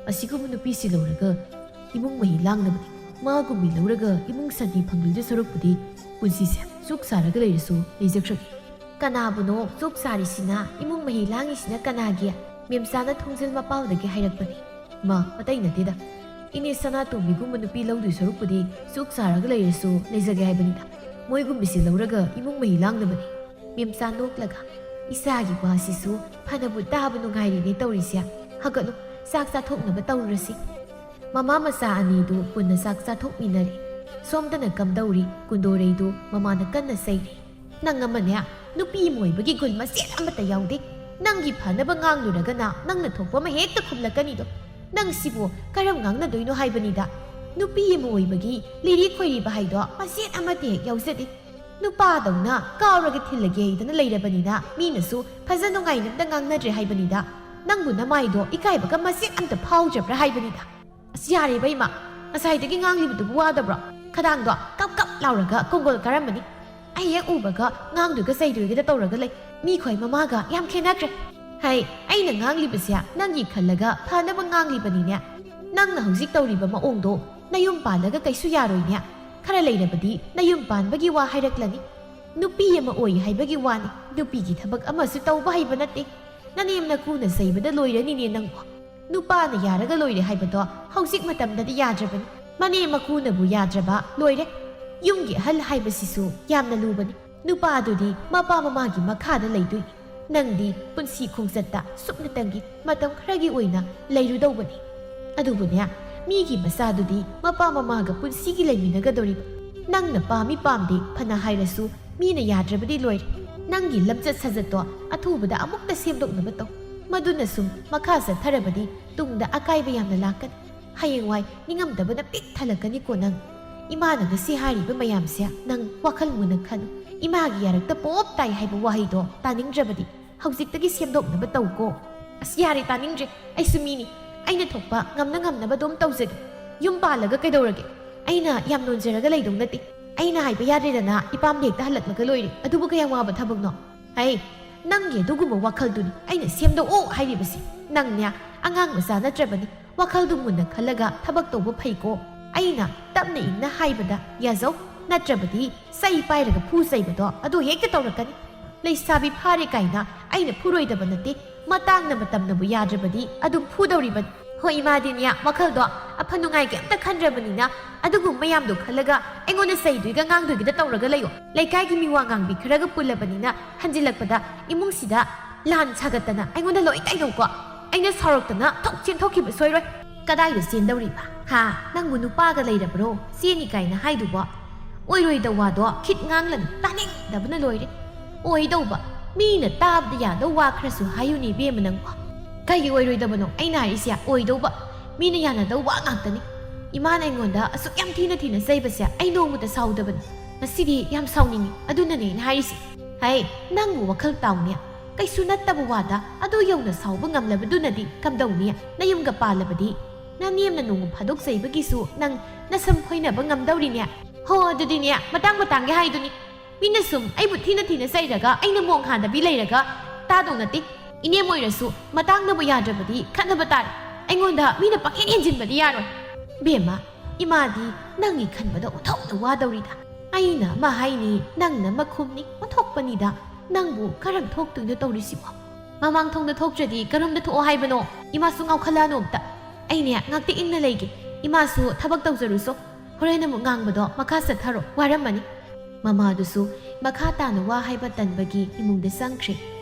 ꯑꯁꯤꯒꯨꯝꯕ ꯅꯨꯄꯤꯁꯤ ꯂꯧꯔꯒ ꯏꯃꯨꯡ ꯃꯍꯤ ꯂꯥꯡꯅꯕꯅꯤ꯫ ꯃꯥꯒꯨꯝꯕꯤ ꯂꯧꯔꯒ ꯏꯃꯨꯡ ꯁꯥꯟꯇꯤ ꯐꯪꯂꯣꯏꯗ ꯁꯔꯨꯛꯄꯨꯗꯤ ꯄꯨꯟꯁꯤꯁꯦ ꯆꯨꯛ ꯁꯥꯔꯒ ꯂꯩꯔꯁꯨ ꯂꯩꯖꯈ꯭ꯔꯒꯦ꯫ ꯀꯅꯥꯕꯨꯅꯣ ꯆꯨꯛ ꯁꯥꯔꯤꯁꯤꯅ? ꯏꯃꯨꯡ ꯃꯍꯤ ꯂꯥꯡꯉꯤꯁꯤꯅ ꯀꯅꯥꯒꯤ? ꯃꯦꯝꯆꯥꯅ ꯊꯣꯡꯖꯤꯜ ꯃꯄꯥꯜꯗꯒꯤ ꯍꯥꯏꯔꯛꯄꯅꯤ꯫ ꯃꯥ ꯑꯇꯩ ꯅꯠꯇꯦꯗ꯫ ꯏꯅꯦ ꯁꯅꯥꯇꯣꯝꯕꯤꯒꯨꯝꯕ ꯅꯨꯄꯤ ꯂꯧꯗꯣꯏ ꯁꯔꯨꯛꯄꯨꯗꯤ ꯆꯨꯛ ꯁꯥꯔꯒ ꯂꯩꯔꯁꯨ ꯂꯩꯖꯒꯦ ꯍꯥꯏꯕꯅꯤꯗ꯫ ꯃꯣꯏꯒꯨꯝꯕꯤꯁꯤ ꯂꯧꯔꯒ ꯏꯃꯨꯡ ꯃꯍꯤ ꯂꯥꯡꯅꯕꯅꯤ꯫ ꯃꯦꯝꯆꯥ ꯅꯣꯛꯂꯒ, "ꯏꯆꯥꯒꯤ ꯋꯥꯁꯤꯁꯨ ꯐꯅꯕꯨ ꯇꯥꯕ ꯅꯨꯡꯉꯥꯏꯔꯤꯅꯦ ꯇꯧꯔꯤꯁꯦ꯫ ꯍꯧꯒꯠꯂꯨ, ꯆꯥꯛ ꯆꯥꯊꯣꯛꯅꯕ ꯇꯧꯔꯨꯔꯁꯤ꯫" ꯃꯃꯥ ꯃꯆꯥ ꯑꯅꯤꯗꯨ ꯄꯨꯟꯅ ꯆꯥꯛ ꯆꯥꯊꯣꯛꯃꯤꯟꯅꯔꯦ꯫ ꯁꯣꯝꯗꯅ ꯀꯝꯗꯧꯔꯤ? ꯀꯨꯟꯗꯣꯔꯩꯗꯨ ꯃꯃꯥꯅ ꯀꯟꯅ ꯆꯩꯔꯤ꯫ "ꯅꯪ ꯑꯃꯅꯦ, ꯅꯨꯄꯤ ꯑꯃ ꯑꯣꯏꯕꯒꯤ ꯒꯨꯟ ꯃꯆꯦꯠ ꯑꯃꯠꯇ ꯌꯥꯎꯗꯦ꯫ ꯅꯪꯒꯤ ꯐꯅꯕ ꯉꯥꯡꯂꯨꯔꯒꯅ ꯅꯪꯅ ꯊꯣꯛꯄ ꯑꯃ ꯍꯦꯛꯇ ꯈꯨꯝꯂꯛꯀꯅꯤꯗꯣ꯫ ꯅꯪ ꯁꯤꯕꯨ ꯀꯔꯝ ꯉꯥꯡꯅꯗꯣꯏꯅꯣ ꯍꯥꯏꯕꯅꯤꯗ꯫ ꯅꯨꯄꯤ ꯑꯃ ꯑꯣꯏꯕꯒꯤ ꯂꯤꯔꯤ ꯈꯣꯏꯔꯤꯕ ꯍꯥꯏꯗꯣ ꯃꯆꯦꯠ ꯑꯃꯠꯇ ꯍꯦꯛ ꯌꯥꯎꯖꯗꯦ꯫ ꯅꯨꯄꯥꯗꯧꯅ ꯀꯥꯎꯔꯒ ꯊꯤꯜꯂꯒꯦ ꯍꯥꯏꯗꯅ ꯂꯩꯔꯕꯅꯤꯅ ꯃꯤꯅꯁꯨ ꯐꯖ ꯅꯨꯡꯉꯥꯏꯅ ꯑꯝꯇ ꯉꯥꯡꯅꯗ꯭ꯔꯦ ꯍꯥꯏꯕꯅꯤꯗ꯫ ꯅꯪꯕꯨ ꯅꯃꯥꯏꯗꯣ ꯏꯀꯥꯏꯕꯒ ꯃꯆꯦꯠ ꯑꯝꯇ ꯐꯥꯎꯗ꯭ꯔꯕ꯭ꯔꯥ ꯍꯥꯏꯕꯅꯤꯗ꯫" "ꯑꯁ, ꯌꯥꯔꯦ ꯏꯕꯦꯝꯃ, ꯉꯁꯥꯏꯗꯒꯤ ꯉꯥꯡꯂꯤꯕꯗꯨꯕꯨ ꯋꯥꯗꯕ꯭ꯔꯣ? ꯈꯗꯥꯡꯗꯣ ꯀꯞ ꯀꯞ ꯂꯥꯎꯔꯒ ꯀꯣꯡꯒꯣꯜ ꯀꯥꯔꯝꯃꯅꯤ꯫ ꯑꯩ ꯍꯦꯛ ꯎꯕꯒ ꯉꯥꯡꯗꯣꯏꯒ ꯆꯩꯗꯣꯏꯒꯗ ꯇꯧꯔꯒ ꯂꯩ꯫ ꯃꯤꯈꯣꯏ ꯃꯃꯥꯒ ꯌꯥꯝ ꯈꯦꯠꯅꯈ꯭ꯔꯦ꯫ ꯍꯩ, ꯑꯩꯅ ꯉꯥꯡꯂꯤꯕꯁꯦ ꯅꯪꯒꯤ ꯈꯜꯂꯒ ꯐꯅꯕ ꯉꯥꯡꯂꯤꯕꯅꯤꯅꯦ꯫ ꯅꯪꯅ ꯍꯧꯖꯤꯛ ꯇꯧꯔꯤꯕ ꯃꯑꯣꯡꯗꯣ ꯅꯌꯨꯝ ꯄꯥꯜꯂꯒ ꯀꯩꯁꯨ ꯌꯥꯔꯣꯏꯅꯦ꯫ ꯈꯔ ꯂꯩꯔꯕꯗꯤ ꯅꯌꯨꯝ ꯄꯥꯟꯕꯒꯤ ꯋꯥ ꯍꯥꯏꯔꯛꯂꯅꯤ꯫ ꯅꯨꯄꯤ ꯑꯃ ꯑꯣꯏ ꯍꯥꯏꯕꯒꯤ ꯋꯥꯅꯤ, ꯅꯨꯄꯤꯒꯤ ꯊꯕꯛ ꯑꯃꯁꯨ ꯇꯧꯕ ꯍꯩꯕ ꯅꯠꯇꯦ꯫ ꯅꯅꯦꯝ ꯅꯀꯨꯅ ꯆꯩꯕꯗ ꯂꯣꯏꯔꯅꯤꯅꯦ ꯅꯪꯕꯨ꯫ ꯅꯨꯄꯥꯅ ꯌꯥꯔꯒ ꯂꯣꯏꯔꯦ ꯍꯥꯏꯕꯗꯣ ꯍꯧꯖꯤꯛ ꯃꯇꯝꯗꯗꯤ ꯌꯥꯗ꯭ꯔꯕꯅꯤ꯫ ꯃꯅꯦꯝ ꯃꯀꯨꯅꯕꯨ ꯌꯥꯗ꯭ꯔꯕ ꯂꯣꯏꯔꯦ꯫ ꯌꯨꯝꯒꯤ ꯑꯍꯜ ꯍꯥꯏꯕꯁꯤꯁꯨ ꯌꯥꯝꯅ ꯂꯨꯕꯅꯤ꯫ ꯅꯨꯄꯥꯗꯨꯗꯤ ꯃꯄꯥ ꯃꯃꯥꯒꯤ ꯃꯈꯥꯗ ꯂꯩꯗꯣꯏꯅꯤ꯫ ꯅꯪꯗꯤ ꯄꯨꯟꯁꯤ ꯈꯣꯡꯆꯠꯇ ꯁꯨꯞꯅꯇꯪꯒꯤ ꯃꯇꯝ ꯈꯔꯒꯤ ꯑꯣꯏꯅ ꯂꯩꯔꯨꯗꯧꯕꯅꯤ꯫ ꯑꯗꯨꯕꯨꯅꯦ, ꯃꯤꯒꯤ ꯃꯆꯥꯗꯨꯗꯤ ꯃꯄꯥ ꯃꯃꯥꯒ ꯄꯨꯟꯁꯤꯒꯤ ꯂꯩꯃꯤꯟꯅꯒꯗꯧꯔꯤꯕ꯫ ꯅꯪꯅ ꯄꯥꯝꯃꯤ ꯄꯥꯝꯗꯦ ꯐꯅ ꯍꯥꯏꯔꯁꯨ ꯃꯤꯅ ꯌꯥꯗ꯭ꯔꯕꯗꯤ ꯂꯣꯏꯔꯦ꯫ ꯅꯪꯒꯤ ꯂꯝꯆꯠ ꯁꯥꯖꯠꯇꯣ ꯑꯊꯨꯕꯗ ꯑꯃꯨꯛꯇ ꯁꯦꯝꯗꯣꯛꯅꯕ ꯇꯧ꯫ ꯃꯗꯨꯅ ꯁꯨꯝ ꯃꯈꯥ ꯆꯠꯊꯔꯕꯗꯤ ꯇꯨꯡꯗ ꯑꯀꯥꯏꯕ ꯌꯥꯝꯅ ꯂꯥꯛꯀꯅꯤ꯫ ꯍꯌꯦꯡꯋꯥꯏ ꯅꯤꯡꯉꯝꯗꯕꯅ ꯄꯤꯛ ꯊꯜꯂꯛꯀꯅꯤꯀꯣ ꯅꯪ꯫ ꯏꯃꯥꯅ ꯉꯁꯤ ꯍꯥꯏꯔꯤꯕ ꯃꯌꯥꯝꯁꯦ ꯅꯪ ꯋꯥꯈꯜ ꯃꯨꯟꯅ ꯈꯜꯂꯨ꯫ ꯏꯃꯥꯒꯤ ꯌꯥꯔꯛꯇ ꯄꯣꯞ ꯇꯥꯏ ꯍꯥꯏꯕ ꯋꯥꯍꯩꯗꯣ ꯇꯥꯅꯤꯡꯗ꯭ꯔꯕꯗꯤ ꯍꯧꯖꯤꯛꯇꯒꯤ ꯁꯦꯝꯗꯣꯛꯅꯕ ꯇꯧꯀꯣ꯫ ꯑꯁ, ꯌꯥꯔꯦ, ꯇꯥꯅꯤꯡꯗ꯭ꯔꯦ꯫ ꯑꯩꯁꯨ ꯃꯤꯅꯤ꯫ ꯑꯩꯅ ꯊꯣꯛꯄ ꯉꯝꯅ ꯉꯝꯅꯕ ꯑꯗꯨꯝ ꯇꯧꯖꯒꯦ꯫ ꯌꯨꯝ ꯄꯥꯜꯂꯒ ꯀꯩꯗꯧꯔꯒꯦ? ꯑꯩꯅ ꯌꯥꯝ ꯅꯣꯟꯖꯔꯒ ꯂꯩꯗꯧ ꯅꯠꯇꯦ꯫ ꯑꯩꯅ ꯍꯥꯏꯕ ꯌꯥꯗ꯭ꯔꯦꯗꯅ ꯏꯄꯥꯝꯗ ꯍꯦꯛꯇ ꯍꯜꯂꯛꯂꯒ ꯂꯣꯏꯔꯦ꯫ ꯑꯗꯨꯕꯨ ꯀꯌꯥꯝ ꯋꯥꯕ ꯊꯕꯛꯅꯣ? ꯍꯩ, ꯅꯪꯒꯤ ꯑꯗꯨꯒꯨꯝꯕ ꯋꯥꯈꯜꯗꯨꯅꯤ ꯑꯩꯅ ꯁꯦꯝꯗꯣꯛꯑꯣ ꯍꯥꯏꯔꯤꯕꯁꯦ꯫ ꯅꯪꯅꯦ, ꯑꯉꯥꯡ ꯃꯆꯥ ꯅꯠꯇ꯭ꯔꯕꯅꯤ꯫ ꯋꯥꯈꯜꯗꯨ ꯃꯨꯟꯅ ꯈꯜꯂꯒ ꯊꯕꯛ ꯇꯧꯕ ꯐꯩꯀꯣ꯫ ꯑꯩꯅ ꯇꯞꯅ ꯏꯪꯅ ꯍꯥꯏꯕꯗ ꯌꯥꯖꯧ, ꯅꯠꯇ꯭ꯔꯕꯗꯤ ꯆꯩ ꯄꯥꯏꯔꯒ ꯐꯨ ꯆꯩꯕꯗꯣ ꯑꯗꯨ ꯍꯦꯛꯇ ꯇꯧꯔꯛꯀꯅꯤ꯫ ꯂꯩꯁꯥꯕꯤ ꯐꯥꯔꯦ ꯀꯥꯏꯅ ꯑꯩꯅ ꯐꯨꯔꯣꯏꯗꯕ ꯅꯠꯇꯦ, ꯃꯇꯥꯡꯅ ꯃꯇꯝꯅꯕꯨ ꯌꯥꯗ꯭ꯔꯕꯗꯤ ꯑꯗꯨꯝ ꯐꯨꯗꯧꯔꯤꯕꯅꯤ꯫ ꯍꯣꯏ, ꯏꯃꯥꯗꯤꯅꯦ, ꯋꯥꯈꯜꯗꯣ ꯑꯐ ꯅꯨꯡꯉꯥꯏ ꯀꯩꯝꯇ ꯈꯟꯗ꯭ꯔꯕꯅꯤꯅ ꯑꯗꯨꯒꯨꯝꯕ ꯃꯌꯥꯝꯗꯣ ꯈꯜꯂꯒ ꯑꯩꯉꯣꯟꯗ ꯆꯩꯗꯣꯏꯒ ꯉꯥꯡꯗꯣꯏꯒꯗ ꯇꯧꯔꯒ ꯂꯩꯌꯣ꯫ ꯂꯩꯀꯥꯏꯒꯤ ꯃꯤꯋꯥ ꯉꯥꯡꯕꯤ ꯈꯔꯒ ꯄꯨꯜꯂꯕꯅꯤꯅ ꯍꯟꯖꯤꯜꯂꯛꯄꯗ ꯏꯃꯨꯡꯁꯤꯗ ꯂꯥꯟ ꯁꯥꯒꯠꯇꯅ ꯑꯩꯉꯣꯟꯗ ꯂꯣꯏ ꯇꯥꯏꯅꯧꯀꯣ꯫ ꯑꯩꯅ ꯁꯥꯎꯔꯛꯇꯅ ꯊꯣꯛ ꯆꯦꯟꯊꯣꯛꯈꯤꯕ ꯁꯣꯏꯔꯣꯏ꯫ ꯀꯗꯥꯏꯗ ꯆꯦꯟꯗꯧꯔꯤꯕ? ꯍꯥ? ꯅꯪꯕꯨ ꯅꯨꯄꯥꯒ ꯂꯩꯔꯕ꯭ꯔꯣ? ꯆꯦꯅꯤ ꯀꯥꯏꯅ ꯍꯥꯏꯗꯨꯕꯣ? ꯑꯣꯏꯔꯣꯏꯗ ꯋꯥꯗꯣ ꯈꯤꯠ ꯉꯥꯡꯂꯅꯨ, ꯇꯥꯅꯤꯡꯗꯕꯅ ꯂꯣꯏꯔꯦ꯫ ꯑꯣꯏꯗꯧꯕ, ꯃꯤꯅ ꯇꯥꯕꯗ ꯌꯥꯗꯧ ꯋꯥ ꯈꯔꯁꯨ ꯍꯥꯏꯌꯨꯅꯦ ꯏꯕꯦꯝꯃ ꯅꯪꯕꯣ꯫ ꯀꯩꯒꯤ ꯑꯣꯏꯔꯣꯏꯗꯕꯅꯣ ꯑꯩꯅ ꯍꯥꯏꯔꯤꯁꯦ? ꯑꯣꯏꯗꯧꯕ, ꯃꯤꯅ ꯌꯥꯅꯗꯧ ꯋꯥ ꯉꯥꯛꯇꯅꯤ꯫ ꯏꯃꯥꯅ ꯑꯩꯉꯣꯟꯗ ꯑꯁꯨꯛ ꯌꯥꯝ ꯊꯤꯅ ꯊꯤꯅ ꯆꯩꯕꯁꯦ ꯑꯩ ꯅꯣꯡꯃꯇ ꯁꯥꯎꯗꯕꯅꯤ꯫ ꯉꯁꯤꯗꯤ ꯌꯥꯝ ꯁꯥꯎꯅꯤꯡꯉꯤ, ꯑꯗꯨꯅꯅꯦ ꯑꯩꯅ ꯍꯥꯏꯔꯤꯁꯦ꯫ ꯍꯩ, ꯅꯪꯕꯨ ꯋꯥꯈꯜ ꯇꯥꯎꯅꯦ꯫ ꯀꯩꯁꯨ ꯅꯠꯇꯕ ꯋꯥꯗ ꯑꯗꯨ ꯌꯧꯅ ꯁꯥꯎꯕ ꯉꯝꯂꯕꯗꯨꯅꯗꯤ ꯀꯝꯗꯧꯅꯤ? ꯅꯌꯨꯝꯒ ꯄꯥꯜꯂꯕꯗꯤ ꯅꯅꯦꯝꯅ ꯅꯣꯡꯃ ꯐꯥꯗꯣꯛ ꯆꯩꯕꯒꯤꯁꯨ ꯅꯪ ꯅꯁꯝ ꯐꯣꯏꯅꯕ ꯉꯝꯗꯧꯔꯤꯅꯦ? ꯍꯣ, ꯑꯗꯨꯗꯤꯅꯦ, ꯃꯇꯥꯡ ꯃꯇꯥꯡꯒꯤ ꯍꯥꯏꯗꯨꯅꯤ꯫ ꯃꯤꯅ ꯁꯨꯝ ꯑꯩꯕꯨ ꯊꯤꯅ ꯊꯤꯅ ꯆꯩꯔꯒ ꯑꯩꯅ ꯃꯣꯡ ꯍꯥꯟꯗꯕꯤ ꯂꯩꯔꯒ ꯇꯥꯗꯧ ꯅꯠꯇꯦ꯫ ꯏꯅꯦꯝ ꯑꯣꯏꯔꯁꯨ ꯃꯇꯥꯡꯅꯕꯨ ꯌꯥꯗ꯭ꯔꯕꯗꯤ ꯈꯠꯅꯕ ꯇꯥꯔꯦ꯫ ꯑꯩꯉꯣꯟꯗ ꯃꯤꯅ ꯄꯪꯍꯦꯟ ꯍꯦꯟꯖꯤꯟꯕꯗꯤ ꯌꯥꯔꯣꯏ꯫ ꯕꯦꯝꯃ, ꯏꯃꯥꯗꯤ ꯅꯪꯒꯤ ꯈꯟꯕꯗ ꯑꯣꯟꯊꯣꯛꯅ ꯋꯥꯗꯧꯔꯤꯗ꯫ ꯑꯩꯅ ꯑꯃ ꯍꯥꯏꯅꯤ, ꯅꯪꯅ ꯑꯃ ꯈꯨꯝꯅꯤ, ꯑꯣꯟꯊꯣꯛꯄꯅꯤꯗ꯫ ꯅꯪꯕꯨ ꯀꯔꯝ ꯊꯣꯛꯇꯣꯏꯅꯣ ꯇꯧꯔꯤꯁꯤꯕꯣ? ꯃꯃꯥꯡ ꯊꯣꯡꯗ ꯊꯣꯛꯇ꯭ꯔꯗꯤ ꯀꯔꯣꯝꯗ ꯊꯣꯛꯑꯣ ꯍꯥꯏꯕꯅꯣ? ꯏꯃꯥꯁꯨ ꯉꯥꯎꯈꯠꯂꯛꯑꯅꯨ ꯑꯝꯇ꯫ ꯑꯩꯅꯦ ꯉꯥꯛꯇ ꯏꯪꯅ ꯂꯩꯒꯦ꯫ ꯏꯃꯥꯁꯨ ꯊꯕꯛ ꯇꯧꯖꯔꯨꯁꯣ꯫ ꯍꯣꯔꯦꯟ ꯑꯃꯨꯛ ꯉꯥꯡꯕꯗꯣ ꯃꯈꯥ ꯆꯠꯊꯔꯣ, ꯋꯥꯔꯝꯃꯅꯤ꯫ ꯃꯃꯥꯗꯨꯁꯨ ꯃꯈꯥ ꯇꯥꯅ ꯋꯥ ꯍꯥꯏꯕ ꯇꯟꯕꯒꯤ ꯏꯃꯨꯡꯗ ꯆꯪꯈ꯭ꯔꯦ꯫